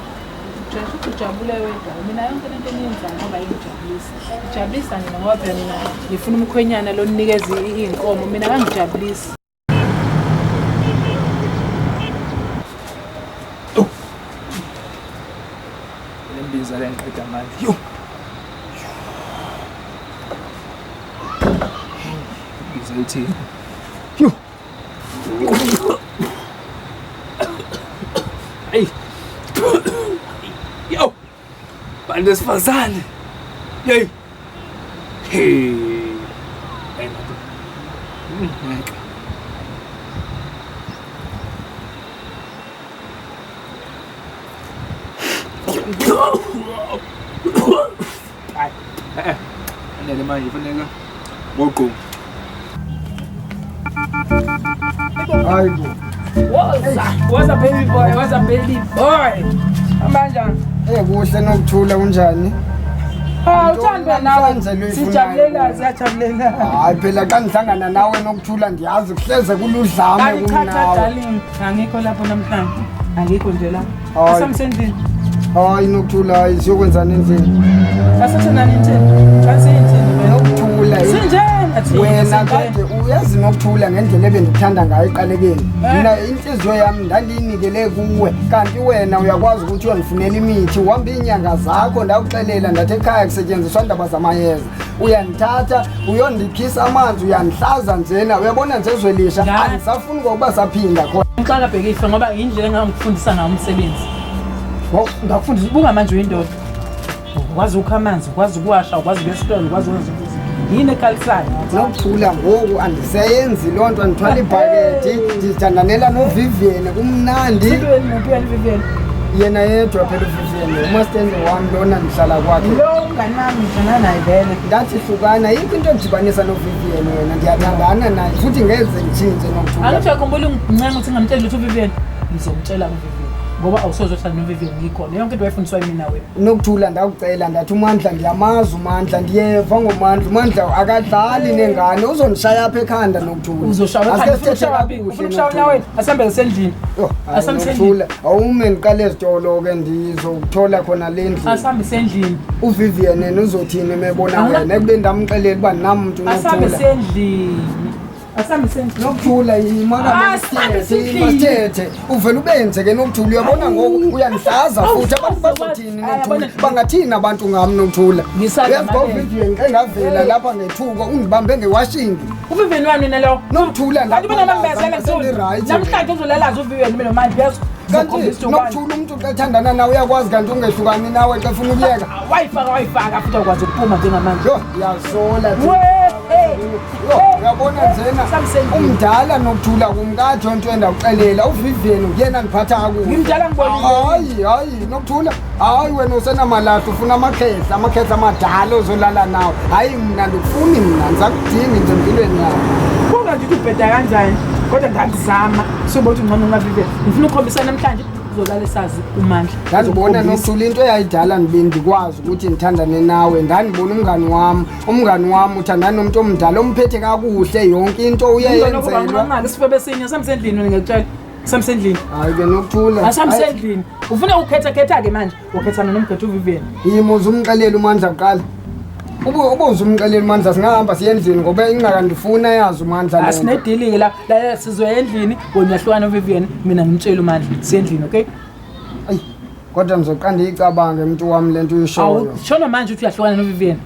Ujabule ujabule wedwa. Mina yonke lento eniyenzayo ngoba ingijabulisa. Ijabulisa mina ngoba phela mina ngifuna umkhwenyana lo ninikeza iy'nkomo. Mina kangijabulisi. Le mbiza le ngiqeda amandla. Yo. Imbiza ithini? Yo. Hey. Yo. Bantu besifazane. Yey. Hey. Hey madoda. Ngeke. Hayi. Anele manje kufanele ngoqo. Hayi bo. Woza, woza baby boy, woza baby boy. Amanjani? Eh kuhle Nokuthula kunjani? Ah, uthanda nawe. Namhlanje lo ifunayo. Sijabulela, siyajabulela. Hayi phela xa ndihlangana nawe Nokuthula ndiyazi kuhleze kuludlame Kanti cha cha kumnawe. darling, angikho lapho namhlanje. Angikho nje la. Hayi. Asamsendlini. Hayi Nokuthula hayi siyokwenzani endlini? Asathenani inthini? Kanti inthini? Nokuthula Sinjena thina. wena sinjena. kade uyazi Nokuthula ngendlela ebendikuthanda ngayo eqalekeni. Mina inhliziyo yami ndandiyinikele kuwe kanti wena uyakwazi ukuthi uyondifunela imithi uhamba iinyanga zakho ndakuxelela ndathi ekhaya kusetyenziswa ndaba zamayeza. Uyandithatha uyondikhisa amanzi uyandihlaza njena uyabona nje ezwelisha andisafuni kokuba saphinda khona. Ngixaka bhekise ngoba indlela engangikufundisa ngayo umsebenzi. Ngakufundisa buka manje uyindoda. Ukwazi ukukha amanzi, ukwazi ukuwasha, ukwazi ukuya esitolo, ukwazi ukwenza izinto. Yini ekhalisayo? Nokuthula ngoku andiseyenzi loo nto ndithwala ibhakethi ndithandanela noVivian kumnandi. Vivian? Yena yedwa phela uVivian umastende wami lona ndihlala kwakhe. Lo mngani wami ngithandana naye vele. Ndathi hlukana yikho into endidibanisa noVivian wena ndiyathandana naye futhi ngeze nditshintshe Nokuthula. Angithi uyakhumbula ungincenga ukuthi ngingamtsheli lutho uVivian? Ngizomtshela uVivian. Ngoba awusoze uhlala noVivian ngikhona. Yonke into wayifundiswa yimina wena. Nokuthula ndakucela ndathi uMandla ndiyamazi uMandla ndiyeva ngoMandla uMandla akadlali nengane uzondishaya apha ekhanda Nokuthula. Uzoshaya Asike ekhanda, ufuna sithethe ukushaya phi? kakuhle, Ufuna ukushaya Nokuthula. wena? Asambe sendlini. Yho, hayi, Asambe sendlini. Nokuthula awume ndiqale ezitolo ke ndizokuthola khona le ndlini. Asambe sendlini. uVivian yena uzothini mebona Awuna- wena ekubeni ndamxelela uba ndinamntu Asambe Nokuthula. sendlini. Asambe sendlini. Nokuthula yima Asambe kaloku sendlini. masithethe uvele ubenze ke Nokuthula uyabona ngoku uyandihlaza futhi abantu bazothini Nokuthula bangathini abantu ngam Nokuthula Ngisala uyazi uba mabele. uVivian xa engavela lapha ngethuka undibambe ngewashingi uVivian wami nina lo. Nokuthula Kanti bona bambezela sendirayithi Namhlanje uzolalaza uVivian mina nomandla uyezwa. kanti Nokuthula umntu xa ethandana nawe uyakwazi kanti ungehlukani nawe xa efuna ukuyeka Wayifaka futhi awukwazi ukuphuma njengamanje. Yho uyasola We Yho, uyabona njena umdala Nokuthula kumkatsho nto endakuxelela uVivian nguyena ndiphatha kakuhle Ngimdala ngibonile. Hayi hayi Nokuthula hayi wena usenamalahle ufuna amakhehla amakhehla amadala ozolala nawo hayi mna ndikufuni mna ndisakudingi nje empilweni yakho Buka nje ukuthi ubheda kanjani kodwa ngakuzama soba uthi ngcono ungaVivian. Ngifuna ukukhombisa namhlanje uzolala esazi uMandla. Ndandibona Nokuthula into eyayidala ndibe ndikwazi ukuthi ndithandane nawe ndandibona umngani wam uthandana nomntu omdala omphethe kakuhle yonke into uyayenzelwa Isifebe esinye samsendlini wena ngiyakutshela. Samsendlini. Hayi ke Nokuthula Asamsendlini. Ufuna ukukhetha khetha ke manje. Ukhethana nomkhetha uVivian. Yima uzumxelela uMandla kuqala Ubuze umxelela uMandla singahamba siye endlini ngoba ingxaki andifuna yazi uMandla le nto. Asinedili ke la. La sizoya endlini wena uyahlukana noVivian mina ngimtshela uMandla siye endlini okay? Ayi kodwa ndizoqala ndiyicabange mntu wam le nto uyishoyo. Awu shono manje uthi uyahlukana noVivian.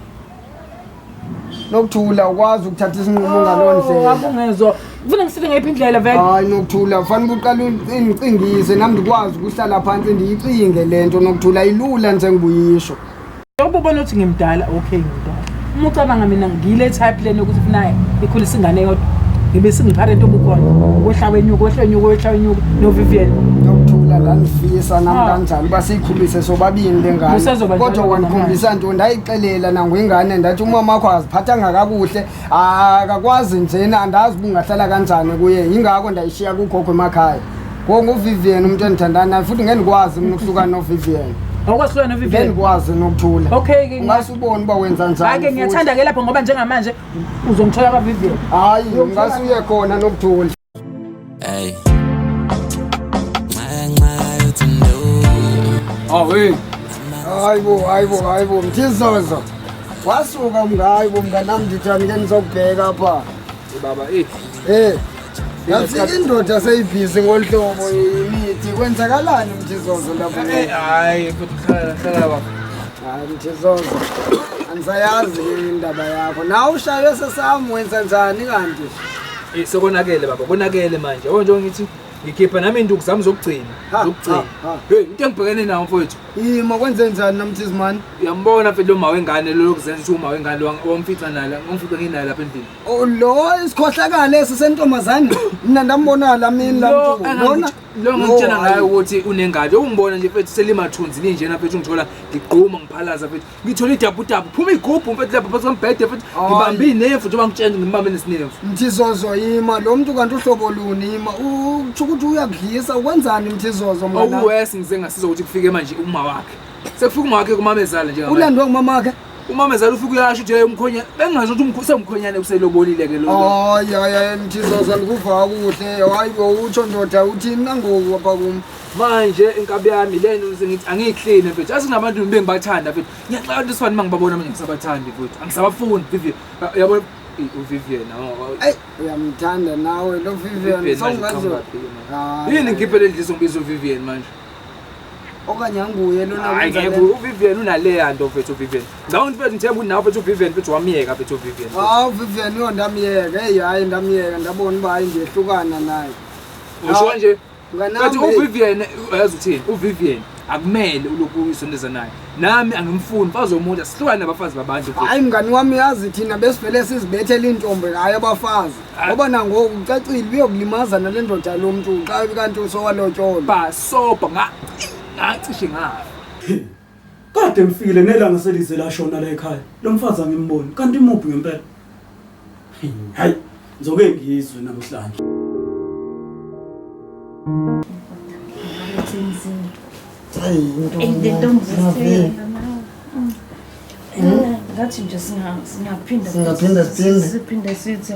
Nokuthula ukwazi ukuthatha isinqumo ngaloo ndlela. Akungezwa. Ufuna ngisithe ngeyiphi indlela vele? Hayi Nokuthula fanele uqale undicingise nami ndikwazi ukuhlala phansi ndiyicinge le nto Nokuthula ilula njengobuyisho. Njengoba ubona ukuthi ngimdala okay ngimdala. Uma ucabanga mina ngile type lena yokuthi ufuna ikhulisa ingane yodwa. Ngibe single parent obukhona. Kwehla wenyuka kwehla wenyuka kwehla wenyuka noVivian. Nokuthula ndandifisa nami kanjalo uba siyikhulise sobabini le ngane. Usezoba njalo Kodwa ke wandikhombisa nto ndayixelela nangwingane ndathi umama wakho akaziphathanga kakuhle akakwazi njena andazi uba ungahlala kanjani kuye yingako ndayishiya kugogo emakhaya. Ngoku nguVivian umntu endithandana naye futhi ngeke ndikwazi mna ukuhlukana noVivian. Awukwazi ukuhlukana noVivian? Ngeke ndikwazi Nokuthula. Okay ke ungase ubone uba wenza njani. Hayi ke ngiyathanda ke lapho ngoba njengamanje uzongithola kwaVivian. Hayi ungase uye khona Nokuthula. Hey. Oh hey. Hayibo hayibo hayibo Mthizozo. Wasuka mngayibo mnganami ndithani ke ndizokubheka apha. Baba eh. Eh. Yathi indoda seyibhizi ngolhlobo imithi kwenzakalani Mthizozo lapho? Eh hayi futhi hlala hlala baba. Hayi Mthizozo. Angisayazi ke indaba yakho. Nawe ushaywe sesami wenza njani kanti? Eh sekonakele baba konakele manje. Yabo nje ngithi ngikhipha nami induku zami zokugcina. Zokugcina. Hey into engibhekene nayo mfowethu. Yima kwenze njani namthizimani? Uyambona mfethu lo ma wengane lo lokuzenza ukuthi uma wengane lo wamfica naye la ngomfica nginaye lapha endlini. Oh lo isikhohlakala esi sentombazane. Mina ndambona la mini la mntu. Lona lo ngitshela ngayo ukuthi unengane. Ungibona nje mfethu selimathunzi ninjena mfethu ngithola ngiqhuma ngiphalaza mfethu. Ngithola idabudabu phuma igubhu mfethu lapha phansi kombhede mfethu ngibambe inefu njengoba ngitshela ngibambe nesinefu. Mthizozo yima lo mntu kanti uhlobo luni yima utsho ukuthi uyakudlisa ukwenzani Mthizozo mngani? Okuwesi ngize ngasiza ukuthi kufike manje uma wakhe. Sekufika uma wakhe kumamezala njengamanje. Ulandwe ngumama wakhe? Umamezala ufika uyasho ukuthi hey umkhonya bengazi ukuthi semkhonyane uselobolile ke lo. Hayi hayi Mthizozo ndikuva kuhle. Hayi bo utsho ndoda uthini nangoku apha kum. Manje inkabi yami lento ngithi angiyikline mfethu. Azi kunabantu bengibathanda mfethu. Ngiyaxaka abantu esifana mangibabona manje ngisabathandi mfethu. Angisabafuni Vivian. Uyabona uVivian Ey uyamthanda nawe lo Vivian sawungazo. Yini ngikhiphe le ndliso ngibiza uVivian manje? Okanye anguye lona Hayi ngeke uVivian unaleya nto mfethu uVivian. Ngicabanga ukuthi mfethu ngithemba unawe mfethu uVivian mfethu wamyeka mfethu uVivian. Hawu Vivian yo ndamyeka. Hey hayi ndamyeka ndabona uba hayi ndiyehlukana naye. Usho nje Mnganami, Kanti uVivian uyazi uthini? uVivian akumele ulokhu uyisondeza naye. Nami angimfuni mfazi womuntu asihlukane nabafazi babantu mfethu. Hayi mngani wami yazi thina besivele sizibethele intombi hayi abafazi. Ngoba nangoku ucacile uyokulimaza nale ndoda lo muntu xa kanti usowalotyolwa. Basobha ngacishe ngafa. Kade ngifikile nelanga selize lashona la ekhaya. Lo mfazi angimboni kanti imuphi ngempela? Hayi ngizoke ngizwe namhlanje. Mfethu. Hayi into intombi. Ngathi nje singaphinda singaphinda siphinde sithi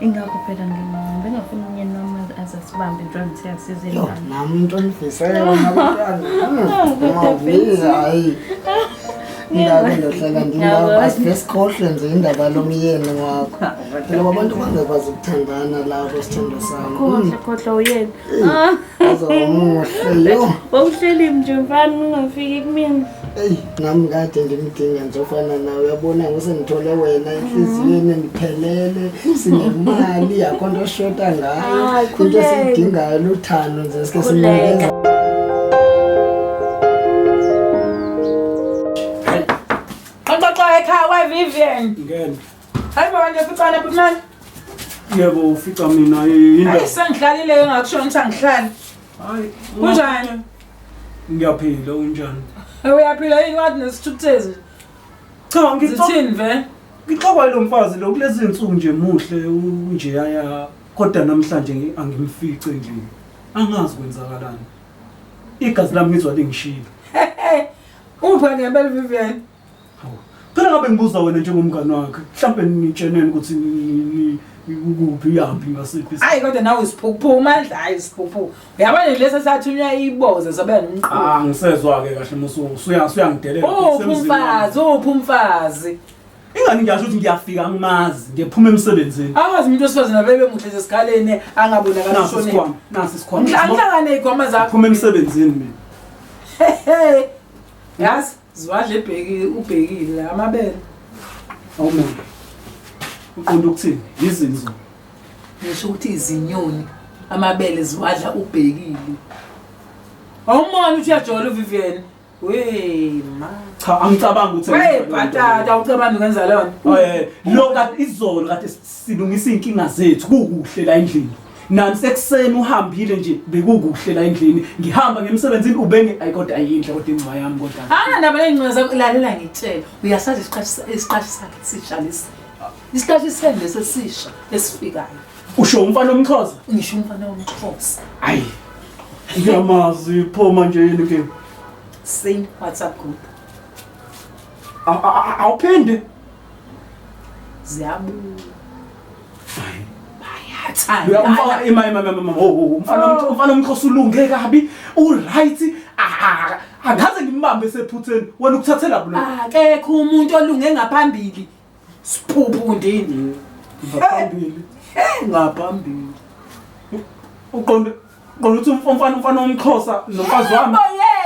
ingakho phela ngingafuni umyeni wami aze asibambe nje ngithe asize la. Nami into engifisayo nabantwana. Hayi. Indaba endohlala ndinabo asivesikhohlwe nje indaba lomyeni wakho. Phela abantu bangakwazi ukuthandana labo sithando sami. Khohlwa khohlwa uyena. Azomuhle yo. Wawuhleli nje mfana ungafiki kumina. Eyi nami kade ngimdinga nje ofana nawe uyabona ngisengithole wena enhliziyweni ngiphelele sinemali akho nto oshota ngayo into esiyidingayo luthando nje sike sinikeza. Xoxa ekhaya kwa Vivian. Ngena. Hayi baba nje uficana futhi manje. Yebo ufica mina indaba. Hayi sengihlalile ngakusho ngithi angihlali. Hayi. Kunjani? Ngiyaphila unjani? Uyaphila yini wathi nesithukuthezi? Cha ngithini vele? Ngixoxa lo mfazi lo kulezi insuku nje muhle nje yaya kodwa namhlanje angimfice endlini. Angazi kwenzakalani. Igazi lami ngizwa lingishilo. Uphi ngempela Vivian? Phela ngabe ngibuza wena njengomngani wakhe. Mhlawumbe nitsheneni ukuthi ukuphi yaphi ngasiphi. Hayi kodwa nawe usiphukuphuku mandla hayi usiphukuphuku. Uyabona lesi sathunywa iboza sabe nomqhubu. Ah ngisezwa ke kahle musu usuyangidelela. Uphi uphi umfazi? Ingani ngiyasho ukuthi ngiyafika ngimazi ngiphuma emsebenzini. Awazi umuntu osifazana bebe muhle esikhaleni angabonakala ushone. Nasi isikhwama. Ngihlangane igoma zakho. Phuma emsebenzini mina. Yazi ziwadle ebhekile ubhekile la amabele. Awumona. Uqonda ukuthini? Izinzo. Ngisho ukuthi izinyoni amabele ziwadla ubhekile. Awumona uthi uyajola uVivian. We ma. Cha angicabangi ukuthi We patata awucabangi ukwenza leyo nto. Eh lo kade izolo kade silungisa inkinga zethu kukuhle la endlini. Nami sekuseni uhambile nje bekukuhle la endlini. Ngihamba ngemsebenzini ubenge ayi kodwa ayinhle kodwa ingcwa yami kodwa. Ana ndaba lengcwa zakho lalela ngitshela. Uyasazi isiqashi sakhe sisha lesi. Isiqashi sendle sesisha esifikayo. Usho umfana omxhosa? Ngisho umfana omxhosa. Hayi. Ngiyamazi pho manje yini ke? Same WhatsApp group. Awuphinde. Ziyabuya. Hayi. Umfana ima umfana umfana omxhosa ulunge kabi. U right. Angaze ngimbambe sephutheni. Wena ukuthathela bulo. Akekho umuntu olunge ngaphambili. Siphuphu ndini. Ngaphambili. Ngaphambili. Uqonde ukuthi umfana omxhosa nomfazi wami.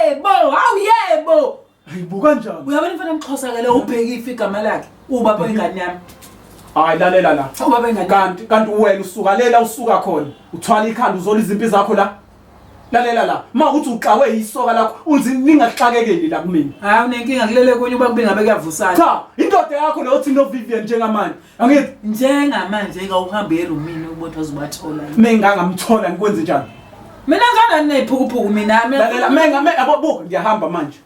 Yebo, hawu yebo. Hayibo kanjani? Uyabona umfana omxhosa ke lo ubheke ifi igama lakhe. Ubaba wengane yami. Hayi lalela la. Ubaba wengane. Kanti wena usuka lela usuka khona. Uthwala ikhanda uzola izimpi zakho la. Lalela la. Ma uthi uxakwe isoka lakho unzi ningaxakekeli la kumina. Hayi unenkinga kulele kunye uba kube ngabe kuyavusana. Cha, indoda yakho leyo uthi no Vivian njengamanje. Angithi njengamanje ngawuhambe erumini ubotha uzobathola. Mengangamthola ngikwenze njani? Mina ngana nephukuphuku mina. Lalela menga yabo buka ngiyahamba manje.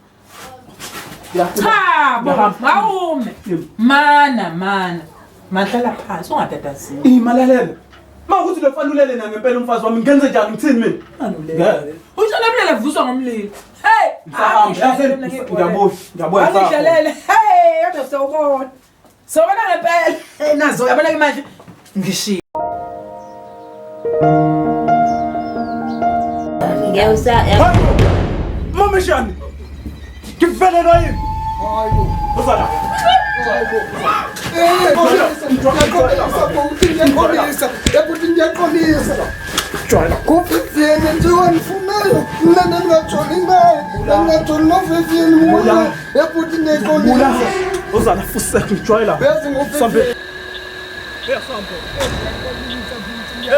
Cha, mawume. Mana. Mahlala phansi ungatatazeli. Imalalela. Ma ukuthi lo mfana ulele na ngempela umfazi wami ngenze njani ngithini mina? Anulele. Ushona bulele vuswa ngomlilo. Hey, ngiyabuya. Angidlalele. Hey, kodwa sewubona. Sewubona ngempela. Hey nazo uyabona ke manje ngishiya. Ngiyawusa. Mama Shani. Ngivelelwa yini? Hayibo. Uzala. Ngiyaxolisa. Kuvivian nje wanifunayo mina ndingajoli naye ndingajoli noVivian muna ebhuti ndiyaxolisa. Uzala fusek ngijwayela. Yazi ngoVivian.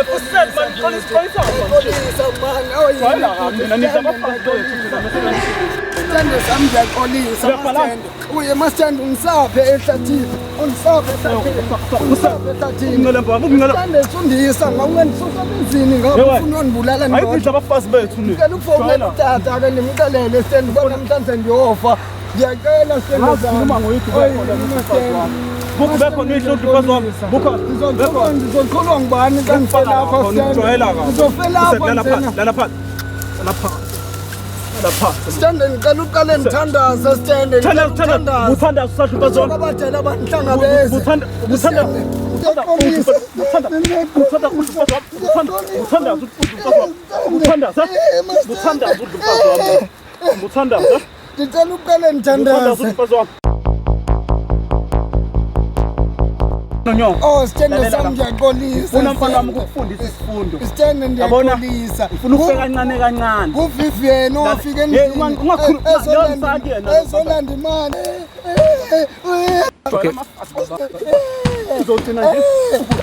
Fusek man xolisa. Xolisa man. Mina nizama Sithando sami ngiyaxolisa masithando. Uye masithando ungisaphe ehlathini. Ungisaphe ehlathini. Ungisaphe ehlathini. Ngicela sundisa ngawungandisusa emzini ngapha ufuna undibulala ndodwa. Ayidla abafazi bethu ni. Ngicela ukufonela utata ke ndimxelele sithando uba namhlanje ndiyofa. Ngiyacela sithando sami. Noma ngoyithu bekhona umfazi wami. Buka bekhona idludlu mfazi wami. Buka bekhona ngizokholwa ngubani xa ngifela lapha sithando. Ngizofela lapha. Lala phansi. Lala phansi. Hlala phansi. Sithande ngicela uqale ngithandaze Sithande. Thandaza, thandaza. Uthandaza usadla umfazi wami. Abadala abangihlangabeze. Uthanda, uthanda, uthanda, uthanda, uthanda, uthanda, uthanda, uthandaza, uthandaza umfazi wami. Uthandaza. Ngicela uqale Uthandaza ngithandaze. umfazi wami. Nonyo. Oh Sithande Lalela sami la. ngiyaxolisa. Ufuna mfana wami Sithande. ukufundisa isifundo. Sithande Yabona? ngiyaxolisa. Ufuna ukufika kancane kancane. KuVivian owafika Hey, endlini. ungakhulumi- Ezolanda- Leyo yena. Ezolanda imali. Okay. Uzogcina nje.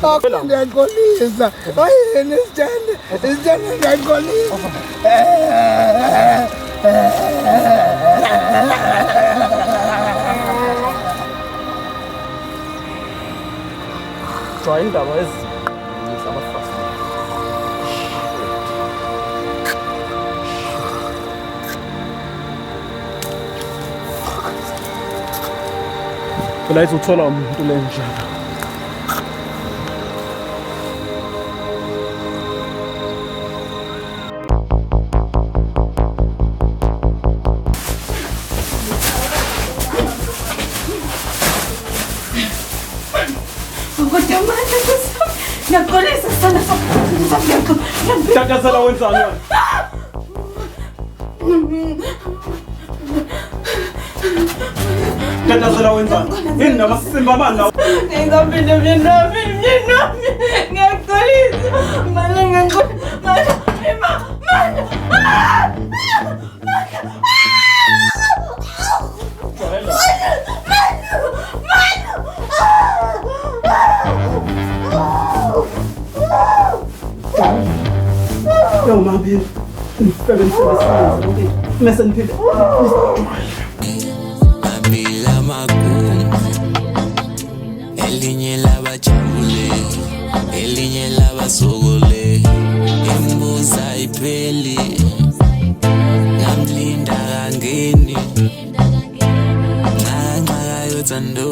Akho ngiyaxolisa. Ayini Sithande. Sithande ngiyaxolisa. Jwayela indaba eziningi abafazi. Phela ithi uthola umuntu le njalo. Kodwa manje ngiyaxolisa sithanda sami. Ngiyaxolisa. Tatazela wenzani wena? Tatazela wenzani? Yini namasimba mani lawo? Ngingaphinda myeni wami, myeni wami. Ngiyaxolisa. Mana ngiyaxolisa. Mana, ima, mana. Ah! Yo mabili. Ngifebe ngisebenze. Mese niphinde. Mabili amagumbi, elinye labajabule, elinye labasokole. Imbuzi ayipheli, ngamlinda kangeni. Nxaka nxaka yothando.